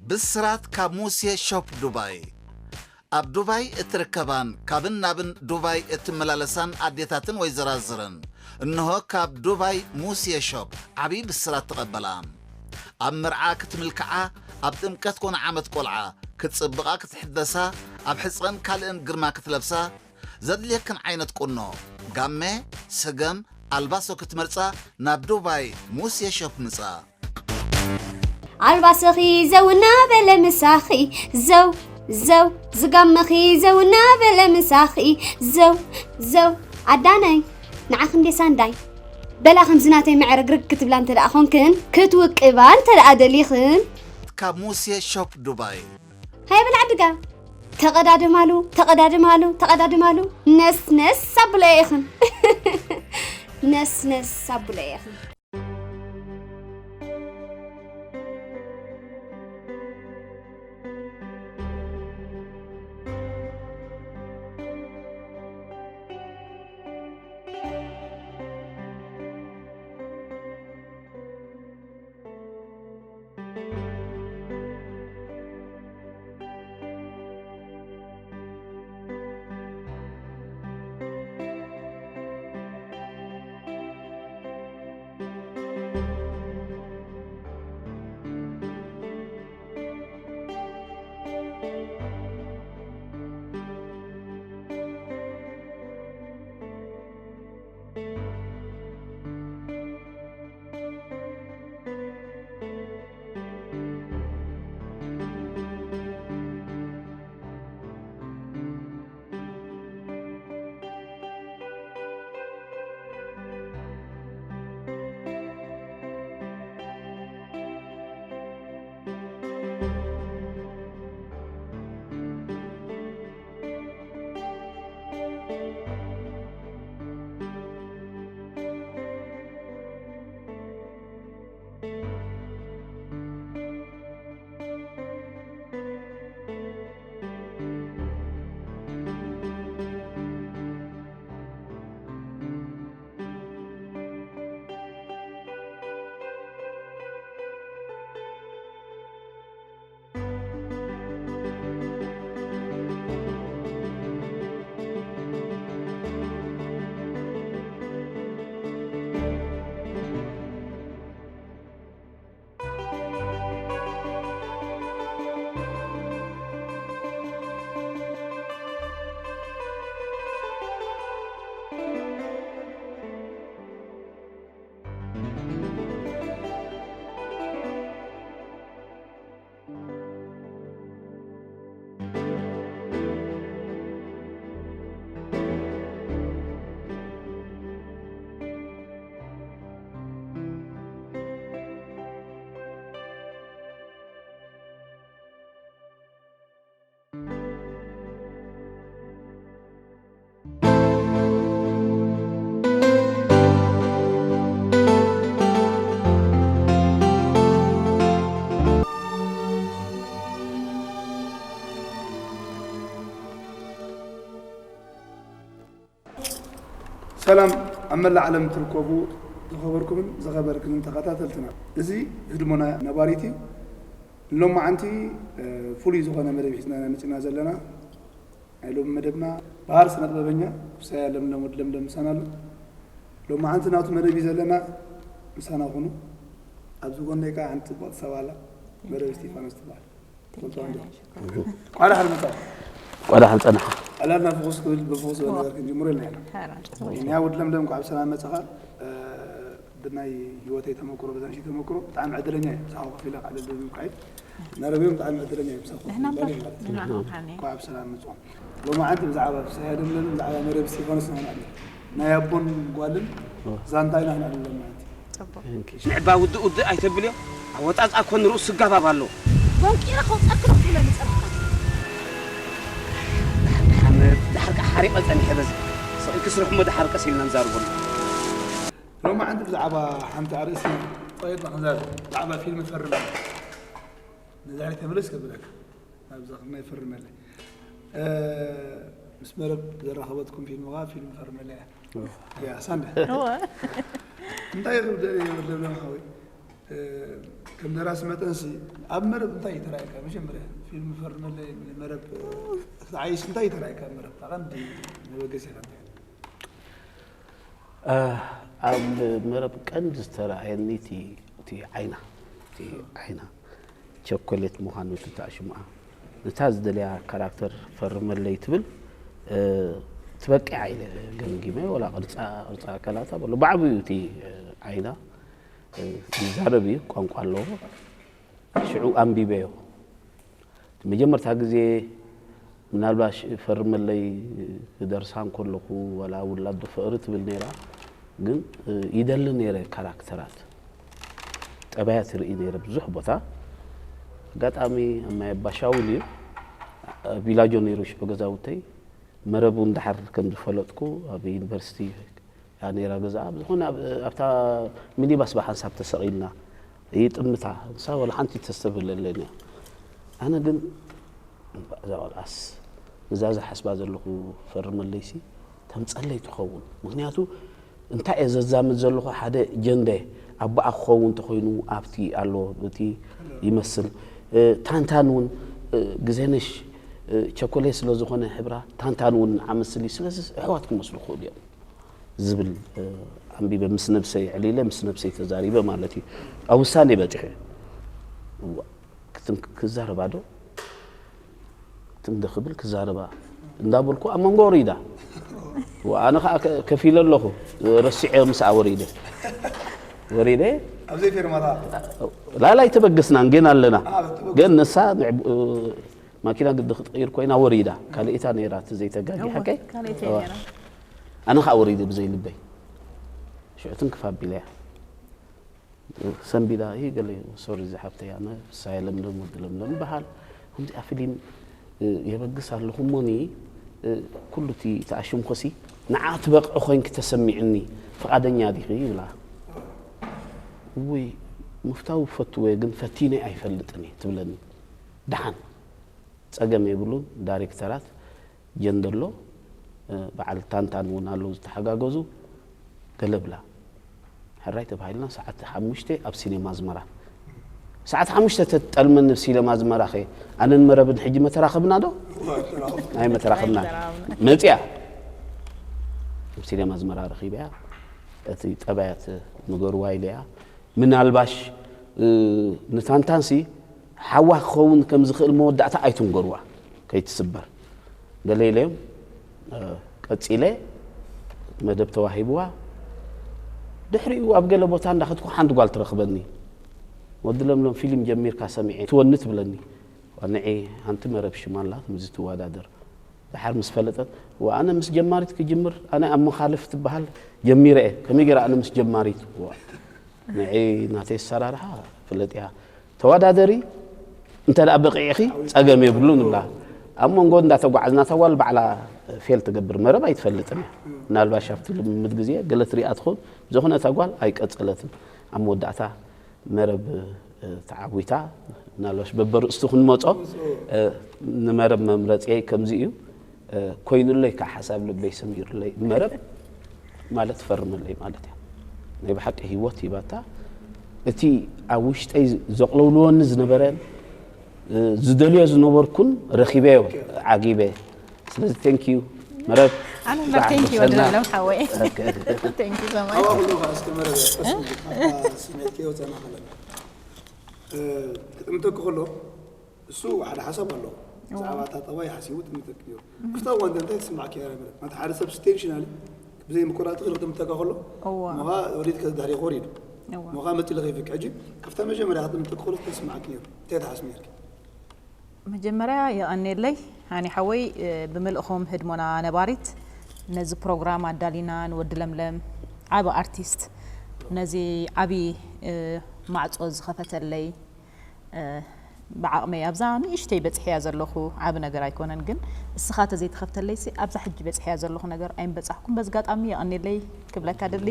ብስራት ካብ ሙሴ ሾፕ ዱባይ። ኣብ ዱባይ እትርከባን ካብን ናብን ዱባይ እትመላለሳን ኣዴታትን ወይዘራዝርን፣ እንሆ ካብ ዱባይ ሙሴ ሾፕ ዓብዪ ብስራት ተቐበላ። ኣብ መርዓ ክትምልክዓ፣ ኣብ ጥምቀት ኮነ ዓመት ቆልዓ ክትጽብቓ ክትሕደሳ፣ ኣብ ሕጽረን ካልእን ግርማ ክትለብሳ፣ ዘድልየክን ዓይነት ቁኖ፣ ጋመ፣ ሰገም፣ ኣልባሶ ክትመርጻ ናብ ዱባይ ሙሴ ሾፕ ምጻ። ኣልባስኺ ዘው እናበለ ምሳኺ፣ ዘው፣ ዘው፣ ዝጋመኺ ዘው እናበለ ምሳኺ፣ ዘው፣ ዘው። ኣዳነይ፣ ንዓኺ እንዴ ሳንዳይ? በላ ከምዚ ናተይ መዕረግርግ ክትብላ እንተ ደኣ ኾንክን፣ ክትውቅባ እንተ ደኣ ደሊኽን። ካብ ሙሴ ሾፕ ዱባይ። ሃይ በላ ዓድጋ፣ ተቐዳደማሉ፣ ተቐዳደማሉ፣ ተቐዳደማሉ። ነስ ነስ ኣብሎ ኢኽን። ነስ ነስ ኣብሎ ኢኽን። ሰላም ኣብ መላእ ዓለም ትርከቡ ዝኸበርኩምን ዝኸበርክንን ተኸታተልትና፣ እዚ ህድሞና ነባሪት እዩ። ሎማዓንቲ፣ እ፣ ፍሉይ ዝኾነ መደብ ሒዝና ኢና መፂና ዘለና። ናይ ሎሚ መደብና ባህር ስነ ጥበበኛ ኩሳያ ለምለም ወዲ ለምለም ምሳና ኣሎ። ሎማዓንቲ ናቱ መደብ እዩ ዘለና፣ ምሳና ኩኑ። ኣብዚ ጎነይ ከዓ ሓንቲ ፅብቕቲ ሰብ ኣላ፣ መደብ እስጢፋኖስ ትበሃል። ትፈልጥዋ እንዲኹም? እንኳዕ ደሓን መጻኹም። እንኳዕ ደሓን ጸናሕኻ። ዕላልና ፍኹስ ክብል ብፍኹስ ዝበለ ነገር ክንጅምሮ ኢልና ኢና። ሕራይ። እኛ ወዲ ለምለም እንኳዕ ብሰላም መጻኻ። እ፣ ብናይ ህይወተይ ተመክሮ፣ ብዛ ንእሽተይ ተመክሮ ብጣዕሚ ዕድለኛ እየ። ምሳኹም ኮፍ ኢለ ክዕልል ብምብቃዓይ መረብ እውን ብጣዕሚ ዕድለኛ እየ። ምሳኹም ኮፍ ምባል ማለት እዩ። ንሕና እውን። እንኳዕ ብሰላም መጻኹም። ሎማዓንቲ ብዛዕባ ፍስሃየ ለምለምን ብዛዕባ መረብ እስጢፋኖስን ኢና ክነዕልል። ናይ ኣቦን ጓልን ዛንታ ኢና ክነዕልል ሎማዓንቲ። ጽቡቕ። ንዕባ ውድእ ውድእ ኣይተብልዮ። ኣወጻጽኣ እኮ ንርእሱ ስጋባብ ኣሎ። ቦንቂረ ከውጸልክ ዶ ክትብለኒ ጸኒሕካ? ድሓር፣ ድሓር፣ ድሓር ከኣ ሓሪቐ ጸኒሐ በዚ። ስቕ ኢልኪ ስርሑ እሞ ድሓር ቀስ ኢልና ንዛረበሉ። ሎማዓንቲ ብዛዕባ ሓንቲ ኣርእስቲ ቆየጥና ክንዛረብ። ብዛዕባ ፊልም ፈርም። ነዛ ተመለስ ከብለካ። ናብዛ ናይ ፈርመለይ። እ፣ ምስ መረብ ዘራኸበትኩም ፊልም ኸዓ ፊልም ፈርመለይ እያ። እዋ። እያ፣ ሳንዳ። እዋ። እንታይ ይኽብደ እዩ ለምለም ሓወይ? ከም ደራሲ መጠንሲ ኣብ መረብ እንታይ እዩ ተራእየካ? መጀመርያ ፊልም ፈርመለይ መረብ ክትዓይሽ እንታይ እዩ ተራእየካ? ኣብ መረብ እታ ቀንዲ መበገሲኻ እንታይ እዩ? ኣብ መረብ ቀንዲ ዝተረኣየኒ እቲ ዓይና እቲ ዓይና ቸኮሌት ምዃኑ እቲ ተኣሽሙኣ ነታ ዝደልያ ካራክተር ፈርመለይ ትብል ትበቂዓ ኢለ ገምጊመ። ወላ ቅርፃ ቅርፃ ኣካላታ በሎ ብዓብዩ እቲ ዓይና ይዛረብ እዩ፣ ቋንቋ ኣለዎ። ሽዑ ኣንቢበዮ። መጀመርታ ግዜ ምናልባሽ ፈርመለይ ክደርሳ እንከለኹ ዋላ ውላድ ዶ ፍቕሪ ትብል ነይራ፣ ግን ይደሊ ነይረ ካራክተራት ጠባያ ትርኢ ነይረ ብዙሕ ቦታ። ኣጋጣሚ ኣብ ማይ ኣባሻውል እዩ ቪላጆ ነይሩ ሽዑ ገዛውተይ። መረብ እውን ደሓር ከም ዝፈለጥኩ ኣብ ዩኒቨርሲቲ እያ ነይራ ገዛኣ። ብዝኾነ ኣብታ ሚኒባስ ብሓንሳብ ተሰቒልና ይጥምታ። ንሳ ዋላ ሓንቲ ተስተብህለለይ እያ። ኣነ ግን እዛ ቆልዓስ እዛ ዝሓስባ ዘለኹ ፈርመለይሲ ተምፀለይ ትኸውን። ምክንያቱ እንታይ እየ ዘዛምድ ዘለኹ ሓደ ጀንደ ኣቦኣ ክኸውን እንተኾይኑ ኣብቲ ኣሎ እቲ ይመስል ታንታን እውን ግዜነሽ ቸኮሌት ስለ ዝኾነ ሕብራ ታንታን እውን ንዓመስል እዩ። ስለዚ ኣሕዋት ክመስሉ ክኽእሉ እዮም ዝብል ኣንቢበ ምስ ነብሰይ ዕሊለ ምስ ነብሰይ ተዛሪበ ማለት እዩ። ኣብ ውሳኔ በፂሑ እዋ ክትም ክዛረባ ዶ ትም ዶ ክብል ክዛረባ እንዳበልኩ ኣብ መንጎ ወሪዳ። ኣነ ከዓ ከፊለ ኣለኹ ረሲዐ ምስኣ ወሪደ ወሪደ ኣብዘይ ፌርማታ ላላ ኣይተበገስናን ግን ኣለና። ግን ንሳ ማኪና ግዲ ክትቕይር ኮይና ወሪዳ ካልእታ ነይራ እቲ ዘይተጋጊ ሓቀይ ኣነ ከዓ ወሪደ ብዘይ ልበይ ሽዑ ትንክፍ ኣቢለያ። ሰንቢዳ ይህ ገለ ሶሪ ዝሓብተይ ኣነ ሳይ ለምለም ወዲ ለምለም ይበሃል። ከምዚኣ ፊሊም የበግስ ኣለኹ እሞኒ ኩሉ እቲ ተኣሽምኮሲ ንዓ ትበቕዒ ኮይንኪ ተሰሚዕኒ ፍቓደኛ ዲኺ ይብላ። እውይ ምፍታው ፈትወ ግን ፈቲነ ኣይፈልጥን እየ ትብለኒ። ደሓን ጸገም የብሉን ዳይሬክተራት ጀንደሎ በዓል ታንታን እውን ኣለዉ ዝተሓጋገዙ ገለ ብላ ሕራይ ተባሂልና ሰዓት ሓሙሽተ ኣብ ሲኔማ ኣዝመራ ሰዓት ሓሙሽተ ተትጠልመኒ ኣብ ሲኔማ ኣዝመራ ኸ ኣነን መረብን ሕጂ መተራኸብና ዶ? ኣይመተራኸብና መፅያ ኣብ ሲኔማ ኣዝመራ ረኺበያ እቲ ጠባያት ንገርዋ ኢለያ ምናልባሽ ንታንታንሲ ሓዋ ክኸውን ከም ዝኽእል መወዳእታ ኣይትንገርዋ ከይትስበር ገለ ኢለዮም ቀፂለ መደብ ተዋሂብዋ ድሕሪኡ ኣብ ገለ ቦታ እንዳኸድኩ ሓንቲ ጓል ትረኽበኒ ወዲ ለምለም ፊልም ጀሚርካ ሰሚዐ ትወኒ ትብለኒ ንዒ ሓንቲ መረብ ሽማ ኣላ ከምዚ ትወዳደር ደሓር ምስ ፈለጠት ኣነ ምስ ጀማሪት ክጅምር ኣነ ኣብ መኻልፍ ትበሃል ጀሚረ እየ ከመይ ገይረ ኣነ ምስ ጀማሪት ንዒ ናተይ ኣሰራርሓ ፍለጥያ ተወዳደሪ እንተ ደኣ በቂዕኺ ጸገም የብሉን እብላ ኣብ መንጎ እንዳተጓዓዝና እታ ጓል ባዕላ ፌል ትገብር መረብ ኣይትፈልጥን እያ ምናልባሽ ኣብቲ ልምምድ ግዜ ገለ ትሪኣ ትኸውን ዝኾነ እታ ጓል ኣይቀጸለትን ኣብ መወዳእታ መረብ ተዓዊታ ምናልባሽ በበርእስቱ ክንመጾ ንመረብ መምረፅየይ ከምዚ እዩ ኮይኑለይ ከዓ ሓሳብ ልበይ ሰሚሩለይ መረብ ማለት ፈርመለይ ማለት እያ ናይ ብሓቂ ህይወት ሂባታ እቲ ኣብ ውሽጠይ ዘቕለውልወኒ ዝነበረን ዝደልዮ ዝነበርኩን ረኺበዮ ዓጊበ ስለዚ thank you መረብ ኣነ እምበር thank you ወድለሎም ሓወይ thank you so much ኣዋ ኩሉ ከዓ እስከ መረብ ያስቀስም ስሜት ከይወፀና ከለና ክጥምተኪ ከሎ እሱ ሓደ ሓሳብ ኣለዎ ብዛዕባ እታ ጠባይ ሓሲቡ ጥምተኪ እዩ ኣብታ እዋን እንታይ ትስማዕኪ እያ ማለት ማለት ሓደ ሰብ ስቴንሽናሊ ብዘይ ምቁራጥ ክልተ ምተካ ከሎ እዋ ሞኻ ወዲድ ከድሕሪ ኮሪድ እዋ ሞኻ መፅእ ለኸይፍቅ ሕጂ ካብታ መጀመርያ ክጥምተኪ ከሎ እንታይ ትስማዕኪ ነይሩ እንታይ ትሓስቢ ነርኪ መጀመርያ የቐንየለይ ሃኒ ሓወይ ብምልእኹም ህድሞና ነባሪት ነዚ ፕሮግራም ኣዳሊና ንወዲ ለምለም ዓቢ ኣርቲስት ነዚ ዓቢ ማዕጾ ዝኸፈተለይ ብዓቕመይ ኣብዛ ንእሽተይ በጽሕያ ዘለኹ ዓቢ ነገር ኣይኮነን ግን እስኻ ተዘይተኸፍተለይሲ ኣብዛ ሕጂ በጽሕያ ዘለኹ ነገር ኣይምበጻሕኩን በዚ ጋጣሚ የቐንየለይ ክብለካ ደሊ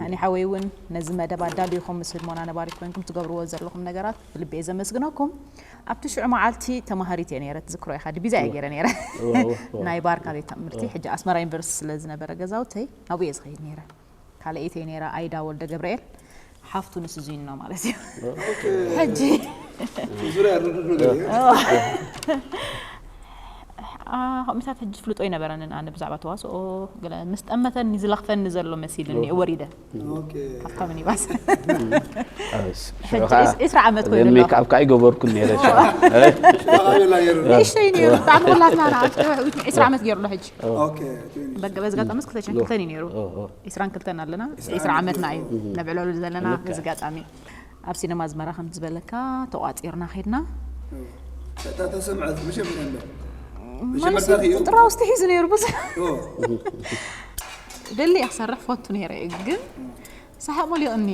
ሃኒ ሓወይ እውን ነዚ መደብ ኣዳሊኹም ምስ ህድሞና ነባሪት ኮይንኩም ትገብርዎ ዘለኹም ነገራት ብልቢ እየ ዘመስግነኩም ኣብቲ ሽዑ መዓልቲ ተማሃሪት እየ ነይረ ትዝክሮ ኢኻ ዲቢዛ እየ ገይረ ነይረ ናይ ባር ካልእ ትምህርቲ ሕጂ ኣስመራ ዩኒቨርሲቲ ስለ ዝነበረ ገዛውተይ ኣብኡ እየ ዝኸይድ ነይረ ካልኣይተይ ነይራ ኣይዳ ወልደ ገብርኤል ሓፍቱ ንስዙይኖ ማለት እዩ። ኦኬ። ሕጂ ዙሪያ ርዱድ ነገር እዩ። ከምኡታት ሕጂ ፍልጦ ኣይነበረንን ኣነ ብዛዕባ ተዋስኦ። ገለ ምስ ጠመተኒ ዝለኽፈኒ ዘሎ መሲልኒ እየ ወሪደ ኦኬ። ካብታ ሚኒባስ። ኣስ- ሽዑ ሕጂ ከዓ ዒስ- ዒስራ ዓመት ኮይኑ ኣሎ። ሜክኣፕ ከዓ ኣይገበርኩን ነይረ። ሽዑ። ሽዑ ኣበላ ነይሩ። ንእሽተይ ነይሩ ብጣዕሚ ወላትና ንኣሽቶ ዒስራ ዓመት ገይሩ ኣሎ ሕጂ። ኦኬ። ትንሽ። በገ- በዚ ኣጋጣሚ እስክልተ ሽሕን ክልተን እዩ ነይሩ። ኦ፣ ኦ። ዒስራን ክልተን ኣለና። ዒስራ ዓመትና እዩ ነብዕለሉ ዘለና። ልክዕ። በዚ ኣጋጣሚ ኣብ ሲነማ ኣዝመራ ከም ዝበለካ ተቋፂርና ከድና። እታ ተሰምዐት መጀመርያ እንዶ ማለት መጀመርታ እዩ። ጥራውስቲ ሒዙ ነይሩ ብዙሕ ኦ፣ ደሊ እየ ክሰርሕ ፈቱ ነይረ እዩ ግን ሰሓቅ መሊኦኒ።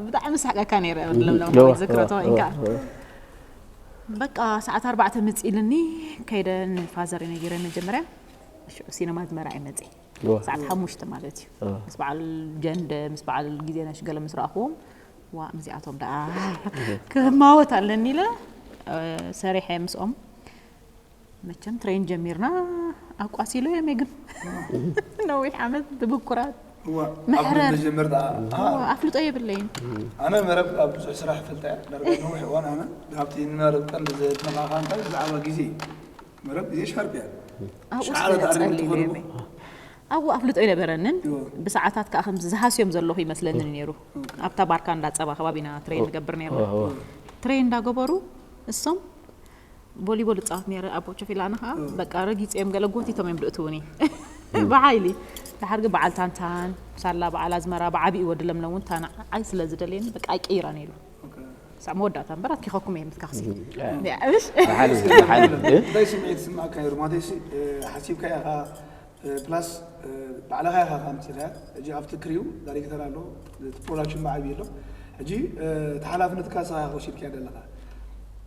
ብጣዕሚ ሰሓቀካ ነይረ ለምለም ዶ- ዝክረቶ ዶ- ኢንካ ዶ- በቃ ሰዓት ኣርባዕተ ምፅ ኢልኒ። ከይደ ንፋዘር ነጊረ መጀመርያ ሽዑ ሲነማ ኣዝመራ እየ መፅእ ዶ- ሰዓት ሓሙሽተ ማለት እዩ። ዶ- ምስ በዓል ጀንደ ምስ በዓል ግዜ ነሽ ገለ ምስ ረኣኽዎም ዋ ምስዚኣቶም ደኣ ክማወት ኣለኒ ኢለ ሰሪሐ ምስኦም። መቸም ትሬን ጀሚርና ኣቋሲሎ እዮም ግን ነዊሕ ዓመት ብብኩራት እዋ መሕረር። ኣብ መጀመርታ ኣፍልጦ የብለይን። ኣነ መረብ ኣብ ብዙሕ ስራሕ ፈልጠ እያ። ዳርጋ ነዊሕ እዋን ኣነ ካብቲ ንመረብ ቀንዲ ዘድነቃካ እንታይ ብዛዕባ ግዜ እዩ። መረብ ግዜ ሻርፕ እያ። ኣብኡ ሻዕረ ተኣሪሙ ስለጸሊለ ትኾኑ እየ። ኣብኡ ኣፍልጦ ኣይነበረንን። እዎ። ብሰዓታት ከዓ ከምዚ ዝሃስዮም ዘለኹ ይመስለንን ነይሩ። ኣብታ ባርካ እንዳጸባ ከባቢና ትሬን ንገብር ነርና። ትሬን እንዳገበሩ እሶም ቮሊቦል እጻወት ነይረ ኣብ ቦቸፊላና ከዓ በቃ ረጊጾም ገለ ጎቲቶም እዮም ድእትውኒ ብሓይሊ። ድሓር ግን በዓል ታንታን ሳላ በዓል ኣዝመራ ብዓብኡ ወዲ ለምለም እውን ታና ዓይ ስለ ዝደለየኒ በቃ ኣይቀይራን ኢሉ። ሳዕ መወዳእታ እምበር ኣትኪኸኩም እየ ምትካኽሲ ብሓይሊ ብሓይሊ እ? እንታይ ስምዒት ስማዕካ ነይሩ ማለት ሲ ሓሲብካ ኢኻ። ፕላስ ባዕልኻ ኢኻ ከምፅእካ ሕጂ ኣብቲ ክሪው ዳይሬክተር ኣሎ፣ ፕሮዳክሽን ብዓብዩ ኣሎ። ሕጂ እቲ ሓላፍነትካ ንስኻ ኢኻ ወሲድካዮ ዘለኻ፣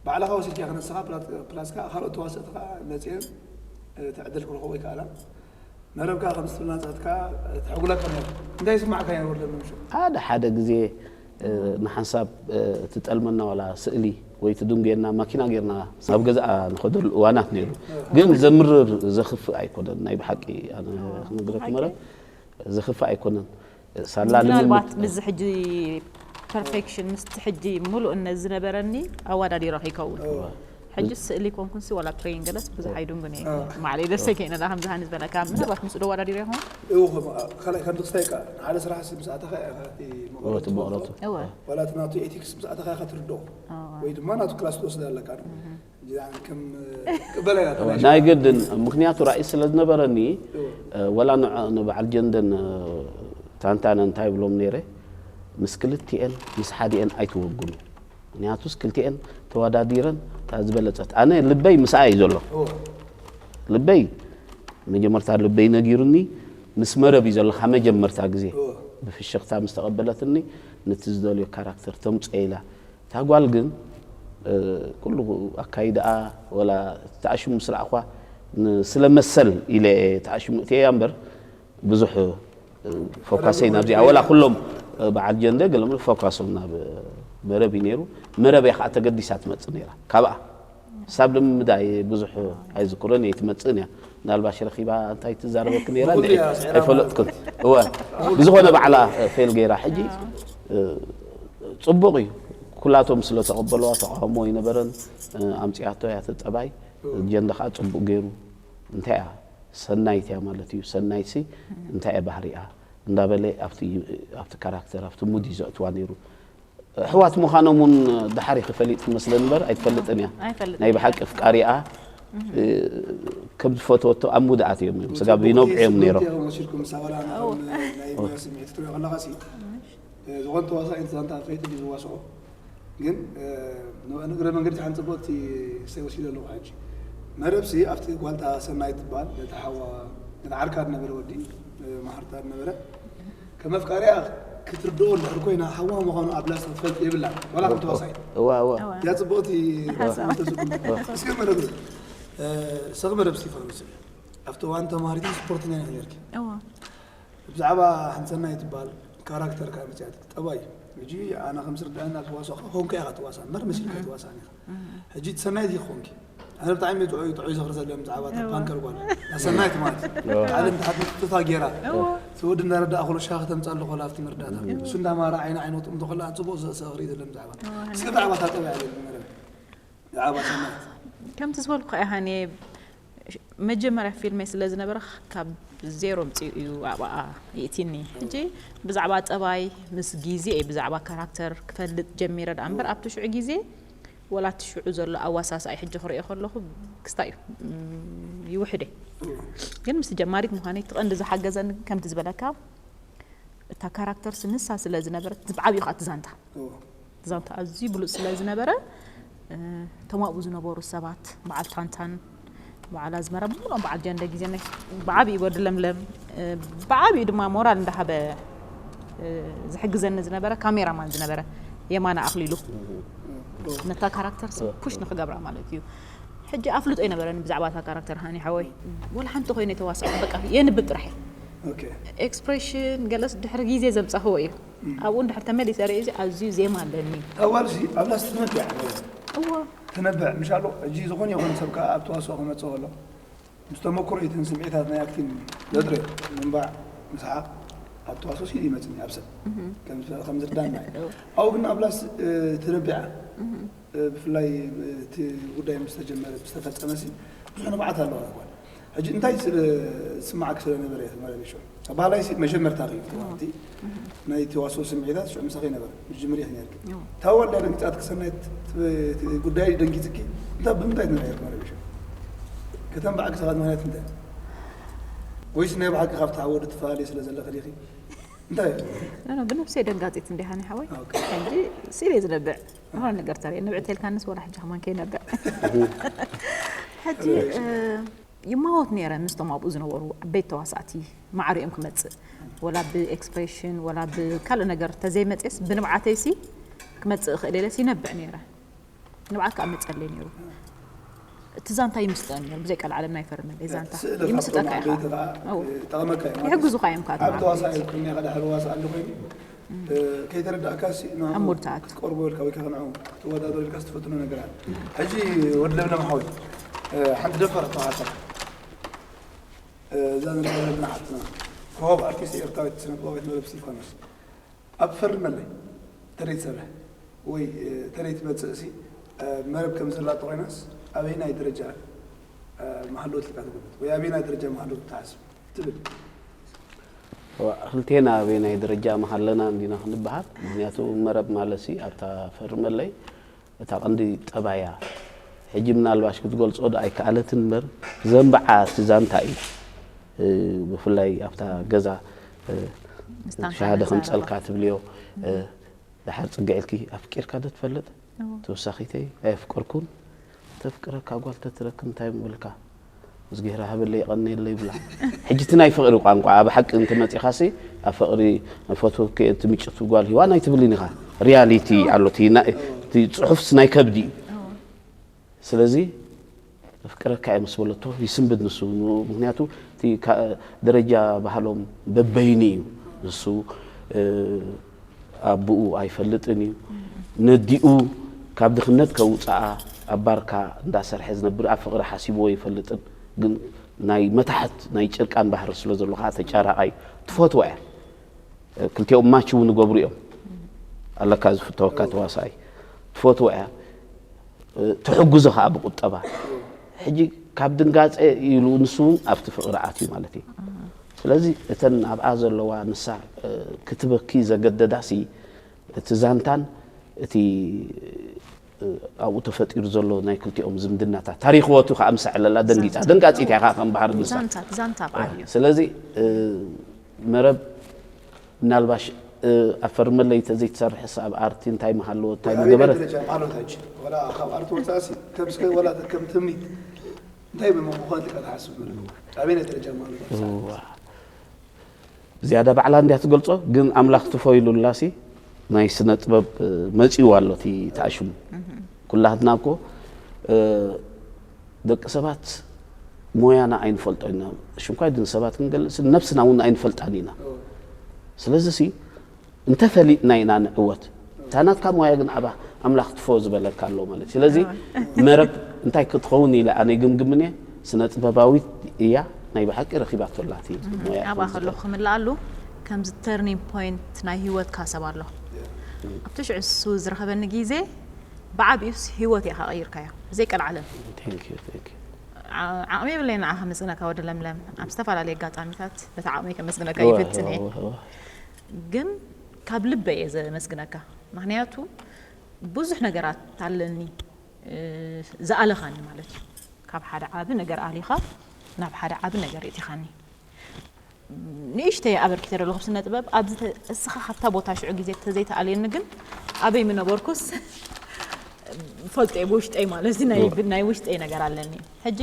ባዕልኻ ወሲድካ ክንስኻ ፕላስ ከዓ ካልኦት ተዋሰእቲ ከዓ መፅኦም ትዕድል ክረኽቦ ይከኣላ። መረብካ ከም ስትብልና ንጻትካ ትሕጉለካ ነይሩ። እንታይ ይስማዕካ ነይሩ ወዲ ለምለም ሽዑ? ሓደ ሓደ ግዜ ንሓንሳብ ትጠልመና ዋላ ስእሊ ወይ ትድንጉየና ማኪና ጌርና ናብ ገዛኣ ንኸደሉ እዋናት ነይሩ። ግን ዘምርር ዘኽፍእ ኣይኮነን። ናይ ብሓቂ ኣነ ክነግረኪ መረብ ዘኽፍእ ኣይኮነን። ሳላ ልምምድ ምናልባት ምስዚ ሕጂ ፐርፌክሽን ምስቲ ሕጂ ሙሉእነት ዝነበረኒ ኣወዳዲሮ ከይከውን ሕጂ ስእሊ ኮንኩንሲ ዋላ ትሬን ገለስ ብዙሕ ኣይድንጉን እየ ማዕለይ ደሰ ከይነ ዳ ከምዚ ሃኒ ዝበለካ ምናልባት ምስኡ ዶ ኣወዳዲሮ ይኸውን እው ከም- ካልኣይ ከም ክስታይ ቃ ሓደ ስራሕ ሲ ምስ ኣተኻ ኢኻ እቲ መቐረቱ እቲ መቐረቱ። ትፈልጦ። እወ ዋላ እቲ ናቱ ኤቲክስ ምስ ኣተኻ ኢኻ ትርድኦ እወ ወይ ድማ ናቱ ክላስ ትወስድ ኣለካ። ጅዳን ከም ቅበላ ኢና ተናሽ ናይ ግድን ምክንያቱ ራእይ ስለ ዝነበረኒ ወላ ንዕ- ንበዓል ጀንደን ታንታነ እንታይ ብሎም ነይረ ምስ ክልቲኤን ምስ ሓዲኤን ኣይትወግኑ። ምክንያቱስ ክልቲኤን ተወዳዲረን እታ ዝበለፀት ኣነ ልበይ ምስኣ እዩ ዘሎ። ልበይ መጀመርታ ልበይ ነጊሩኒ ምስ መረብ እዩ ዘሎ ካብ መጀመርታ ግዜ ብፍሽኽታ ምስ ተቐበለትኒ ነቲ ዝደልዮ ካራክተር ተምፅኦ ኢላ። እታ ጓል ግን ኩሉ ኣካይዳኣ ወላ ተኣሽሙ ምስ ረኣኹዋ ስለ መሰል ኢለ ተኣሽሙ እትያ እምበር ብዙሕ ፎካሰይ ናብዚኣ ወላ ኩሎም በዓል ጀንደ ገለ ፎካሶም ናብ መረብ እዩ ነይሩ። መረብ እያ ከዓ ተገዲሳ ትመፅእ ነይራ ካብኣ ሳብ ልምምዳ እየ ብዙሕ ኣይዝክሮን እየ ትመፅእን እያ ምናልባሽ ረኺባ እንታይ ትዛረበክ ነይራ ብኹሉ እንድዒ እያ ስዒራ ኣይፈለጥኩን እወ ብዝኾነ ባዕላ ፌል ገይራ ሕጂ ፅቡቕ እዩ ኩላቶም ስለ ተቐበልዋ ተቃውሞ ኣይነበረን ኣምፅኣቶ እያ ተፀባይ ጀንደ ከዓ ፅቡቕ ገይሩ እንታይ እያ ሰናይት እያ ማለት እዩ ሰናይት ሲ እንታይ እያ ባህሪኣ እንዳበለ ኣብቲ ኣብቲ ካራክተር ኣብቲ ሙድ እዩ ዘእትዋ ነይሩ ኣሕዋት ምዃኖም እውን ድሓር እዩ ክፈሊጥ ትመስለኒ እምበር ኣይትፈልጥን እያ ኣይፈልጥን ናይ እያ። ብሓቂ ፍቃሪኣ ከም ዝፈትወቶ ኣብ ሙድኣት እዮም እዮም ስጋብ ይነብዑ እዮም ነይሮም ወሲድኩም ሳባላ ናይ ስምዒት ትሪኦ ከለካ ሲ ዝኾነ ተዋሳኢት ዛንታ ፈይጡ ድዩ ዝዋስኦ ግን ንእግረ መንገዲ ሓንቲ ፅቡቅቲ ሰይ ወሲደ ኣለኹ ሕጂ መረብሲ ኣብቲ ጓልታ ሰናይ ትበሃል ነቲ ሓዋ ነቲ ዓርካ ዝነበረ ወዲ ማሕርታ ዝነበረ ከም ኣፍቃሪኣ ክትርድኦ እንድሕር ኮይና ሓዋ ምዃኑ ኣብ ላስታ ትፈልጥ የብላን ዋላ ከም ተዋሳኢት እዋ እዋ እዚኣ ፅቡቅቲ እስከ መረብ ሰኺ መረብ እስቲፋኖስ ኣብቲ እዋን ተማሃሪትን ስፖርተኛ ኢኺ ነርኪ እዋ ብዛዕባ ሓንቲ ሰናይ ትበሃል ካራክተር ከዓ መፅያት ጠባይ ሕጂ ኣነ ከም ዝርድአና ትዋሳእ ኮንካ ኢኻ ትዋሳእ እምበር መሲልካ ኣይትዋሳእን ኢኻ ሕጂ እቲ ሰናይ ዲኺ ኮንኪ ኣነ ብጣዕሚ ጥዑይ ጥዑይ ዝኽሪ ዘለኒ ብዛዕባ እታ ፓንከር ጓል ኣሰናይት ማለት እዩ። ላዕልን ታሕትን ትታ ጌራ እቲ ወዲ እንዳረዳኣ ከሎ ሻሂ ከተምፅኣሉ ከላ ኣብቲ መርዳእታ እሱ እንዳማራ ዓይኒ ዓይኒ ወጥምቶ ከላ ኣነ ፅቡቕ ዝኽሪ ዘለኒ ብዛዕባ እስኪ ብዛዕባ እታ ጠባይ ኣለኒ መረብ ብዛዕባ ኣሰናይት ከምቲ ዝበልኩ ኢኻ ሃኒ መጀመርያ ፊልመይ ስለ ዝነበረ ካብ ዜሮ ምፅኡ እዩ ኣብኣ የእትኒ ሕጂ ብዛዕባ ጠባይ ምስ ግዜ እየ ብዛዕባ ካራክተር ክፈልጥ ጀሚረ ደኣ እምበር ኣብቲ ሽዑ ግዜ ወላ እቲ ሽዑ ዘሎ ኣዋሳስኣይ ሕጂ ክሪኦ ከለኹ ክስታይ እዩ ይውሕደ ግን ምስ ጀማሪት ምዃነይ እቲ ቀንዲ ዝሓገዘኒ ከምቲ ዝበለካ እታ ካራክተር ንሳ ስለ ዝነበረት ብዓብዩ ከዓ ትዛንታ ዛንታ ኣዝዩ ብሉፅ ስለ ዝነበረ እቶም ኣብኡ ዝነበሩ ሰባት በዓል ታንታን በዓል ኣዝመራ ብምሎም በዓል ጀንደ ግዜ ብዓብዩ ወዲ ለምለም ብዓብዩ ድማ ሞራል እንዳሃበ ዝሕግዘኒ ዝነበረ ካሜራማን ዝነበረ የማነ ኣኽሊሉ ነታ ካራክተር ፑሽ ንክገብራ ማለት እዩ ሕጂ ኣፍልጦ ይነበረኒ ብዛዕባ እታ ካራክተር ሃኒ ሓወይ ወላ ሓንቲ ኮይነ ተዋሳእ በቃ የንብብ ጥራሕ ኦኬ ኤክስፕሬሽን ገለስ ድሕሪ ግዜ ዘምፃኽዎ እዩ ኣብኡ እንድሕር ተመሊሰ ርእዚ ኣዝዩ ዜማ ኣለኒ ኣዋልሲ ኣብ ላስት ትነብዕ እዎ ትነብዕ ምሻሎ ሕጂ ዝኾነ ይኹን ሰብ ከዓ ኣብ ተዋስኦ ክመፅእ ከሎ ምስ ተመክሮ ይትን ስምዒታት ናይ ኣክቲንግ ዘጥረ ምንባዕ ምስሓቕ ኣብ ተዋስኦ ሲል ይመፅኒ ኣብ ሰብ ከም ዝርዳና ኣብኡ ግን ኣብ ላስ ትነብዓ ብፍላይ እቲ ጉዳይ ምስ ተጀመረ ምስ ተፈጸመ ሲ ብዙሕ ንብዓት ኣለዋ እኳ ሕጂ እንታይ ስለ ዝስማዓክ ስለ ነበረ እየ ተመላለሾ ባህላይ ሲ መጀመርታ እዩ ተዋንቲ ናይ ተዋስኦ ስምዒታት ሽዑ ምሳኺ ነበረ ምጅምር ኢኺ ነርኪ ታወል ደንግጻት ክሰናይ ጉዳይ ደንጊጽኪ እንታይ ብምንታይ ትነበረ ተመላለሾ ከተም ብዓክ ሰባት ማለት እንታይ ወይስ ናይ ብዓክ ካብታ ወዲ ትፈላለየ ስለ ዘለኺ ዲኺ እንታይ ኖ ብነብሰይ ደንጋጺት እንዲሃኒ ሓወይ ሕጂ ሲል ዝነብዕ ዝኾነ ነገር ተርኢ ንብዕ ተልካንስ ወላ ሕጂ ከማን ከይነብዕ ሕጂ ይማወት ነረ ምስቶም ኣብኡ ዝነበሩ ዓበይቲ ተዋሳእቲ ማዕሪኦም ክመፅእ ወላ ብኤክስፕሬሽን ወላ ብካልእ ነገር ተዘይመፅስ ብንብዓተይሲ ክመፅእ እኽእል ኢለስ ይነብዕ ነረ ንብዓት ከዓ መፀለይ ነይሩ እቲ ዛንታ ይምስጠን ነይሩ ብዘይ ቀልዓለም ናይ ፈርመለይ ዛንታ ይምስጠካ ኢኻ ይጠቕመካ እዩ ማለት ይሕግዙኻ እዮም ከዓ ኣብ ተዋሳኢ ኩኛ ከዳ ሕርዋስ ኣሉ ኮይኑ ከይተረዳእካ ሲ ናብ ኣብ ሙድ ትኣቱ። ክትቀርቦ ኢልካ ወይ ከ ንዕኡ ክትወዳደሩ ኢልካ ትፈትኖ ነገር ኣለ ሕጂ ወዲ ለምለም ሓወይ ሓንቲ ደፋር ተባሃልካ እዛ ንሪኣ ዘለና ሓፍትና ኮኸብ ኣርቲስት ኤርትራዊት ስነ ጥበባዊት መረብ እስቲፋኖስ ኣብ ፈርመለይ ተደይ ትሰርሕ ወይ ተደይ ትመፅእ ሲ መረብ ከም ዘላቶ ኮይናስ ኣበይናይ ደረጃ መሃለወት ኢልካ ትግምት ወይ ኣበይናይ ደረጃ መሃለወት ትሓስብ ትብል ክልቴና ኣበይናይ ደረጃ መሃለና እንዲና ክንበሃል ምክንያቱ መረብ ማለት ሲ ኣብታ ፈርመለይ እታ ቀንዲ ጠባያ ሕጂ ምናልባሽ ክትገልፆ ዶ ኣይከኣለትን እምበር ዘንብዓ እቲ ዛንታ እዩ ብፍላይ ኣብታ ገዛ ሻሃደ ከምፀልካ ትብልዮ ድሓር ፅግዕልኪ ኣፍቂርካ ዶ ትፈልጥ ተወሳኺተይ ኣየፍቀርኩን ተፍቅረካ ጓል ተትረክብ እንታይ ምብልካ እዝግሄር ሃበለይ የቐንየለይ ይብላ ሕጂ እቲ ናይ ፍቕሪ ቋንቋ ኣብ ሓቂ እንተመፂኻሲ ኣብ ፍቕሪ ፈትወኪ እንቲ ምጭቱ ጓል ሂዋን ኣይትብልን ኢኻ ሪያሊቲ ኣሎ እቲ ናይ- እቲ ፅሑፍስ ናይ ከብዲ እዩ ስለዚ ኣፍቅረካ እየ ምስ በለቶ ይስንብድ ንሱ ምክንያቱ እቲ ካ- ደረጃ ባህሎም በበይኑ እዩ ንሱ ኣቦኡ ኣይፈልጥን እዩ። ነዲኡ ካብ ድኽነት ከውፅኣ ኣብ ባርካ እንዳሰርሐ ዝነብር ኣብ ፍቕሪ ሓሲብዎ ኣይፈልጥን። ግን ናይ መታሕት ናይ ጭርቃን ባህሪ ስለ ዘሎ ከዓ ተጫራቓይ ትፈትዋ እያ። ክልቲኦም ማች እውን ይገብሩ እዮም። ኣለካ ዝፍተወካ ተዋሳኣይ ትፈትዋ እያ። ትሕግዞ ከዓ ብቁጠባ ሕጂ ካብ ድንጋፀ ኢሉ ንሱ እውን ኣብቲ ፍቕሪ ኣትዩ ማለት እዩ። ስለዚ እተን ኣብኣ ዘለዋ ንሳ ክትበኪ ዘገደዳሲ እቲ ዛንታን እቲ ኣብኡ ተፈጢሩ ዘሎ ናይ ክልቲኦም ዝምድናታት ታሪኽዎቱ ከዓ ምስ ኣዕለላ ደንጊፃ ደንጋፂት እያ ከዓ ከም ባህሪ ንሳ ዛንታ ዛንታ በዓል እዩ ስለዚ መረብ ምናልባሽ ኣብ ፈርመለይ ተዘይትሰርሕስ ኣብ ኣርቲ እንታይ ምሃለዎ እንታይ ምገበረት ደረጃ ማሎት ሕጂ ወላ ካብ ኣርቲ ወፃእሲ ከም እስከ ወላ ከም ትምኒት እንታይ ብምዃን ልካ ትሓስብ መረብ ኣበይናይ ደረጃ ማሎት ዝያዳ ባዕላ እንድያ ትገልጾ ግን ኣምላኽ ትፎ ኢሉላሲ ናይ ስነ ጥበብ መጺኡ ኣሎ እቲ ተኣሽሙ ኩላትና እኮ ደቂ ሰባት ሞያና ኣይንፈልጦ ኢና ሽንኳይ ድን ሰባት ክንገልጽ ነብስና እውን ኣይንፈልጣን ኢና ስለዚ ሲ እንተፈሊጥና ኢና ንዕወት እታ ናትካ ሞያ ግን ኣባ ኣምላኽ ትፎ ዝበለካ ኣሎ ማለት እዩ። ስለዚ መረብ እንታይ ክትኸውን ኢለ ኣነ ይግምግምን እየ። ስነ ጥበባዊት እያ፣ ናይ ብሓቂ ረኺባቶ ኣላ እቲ ሞያ ኣብኣ ከምዚ ከለኹ ክምልኣሉ ከምዚ turning point ናይ ህይወትካ ሰብ ኣሎ ኣብቲ ሽዑ እሱ ዝረኸበኒ ግዜ ብዓብዩስ ህይወት ኢኻ ቀይርካዮ ዘይቀልዓለም Thank you, thank you። ዓቕሚ የብለይ ንዓኻ ከመስግነካ ወዲ ለምለም ኣብ ዝተፈላለዩ ኣጋጣሚታት በቲ ዓቕሚ ከመስግነካ እወ፣ ይፍትን እየ እወ፣ እወ። ግን ካብ ልበይ እየ ዘመስግነካ ምክንያቱ ብዙሕ ነገራት ኣለኒ እ፣ ዝኣለኻኒ ማለት እዩ ካብ ሓደ ዓቢ ነገር ኣሊኻ ናብ ሓደ ዓቢ ነገር እቲኻኒ ንእሽተይ ኣበርኪተ ዘለኹ ስነ ጥበብ ኣብዚ ተ- እስኻ ካብታ ቦታ ሽዑ ግዜ ተዘይተኣልየኒ ግን ኣበይ ምነበርኩስ ፈልጦ እየ ብውሽጠይ ማለት እዩ ናይ- ናይ ውሽጠይ ነገር ኣለኒ ሕጂ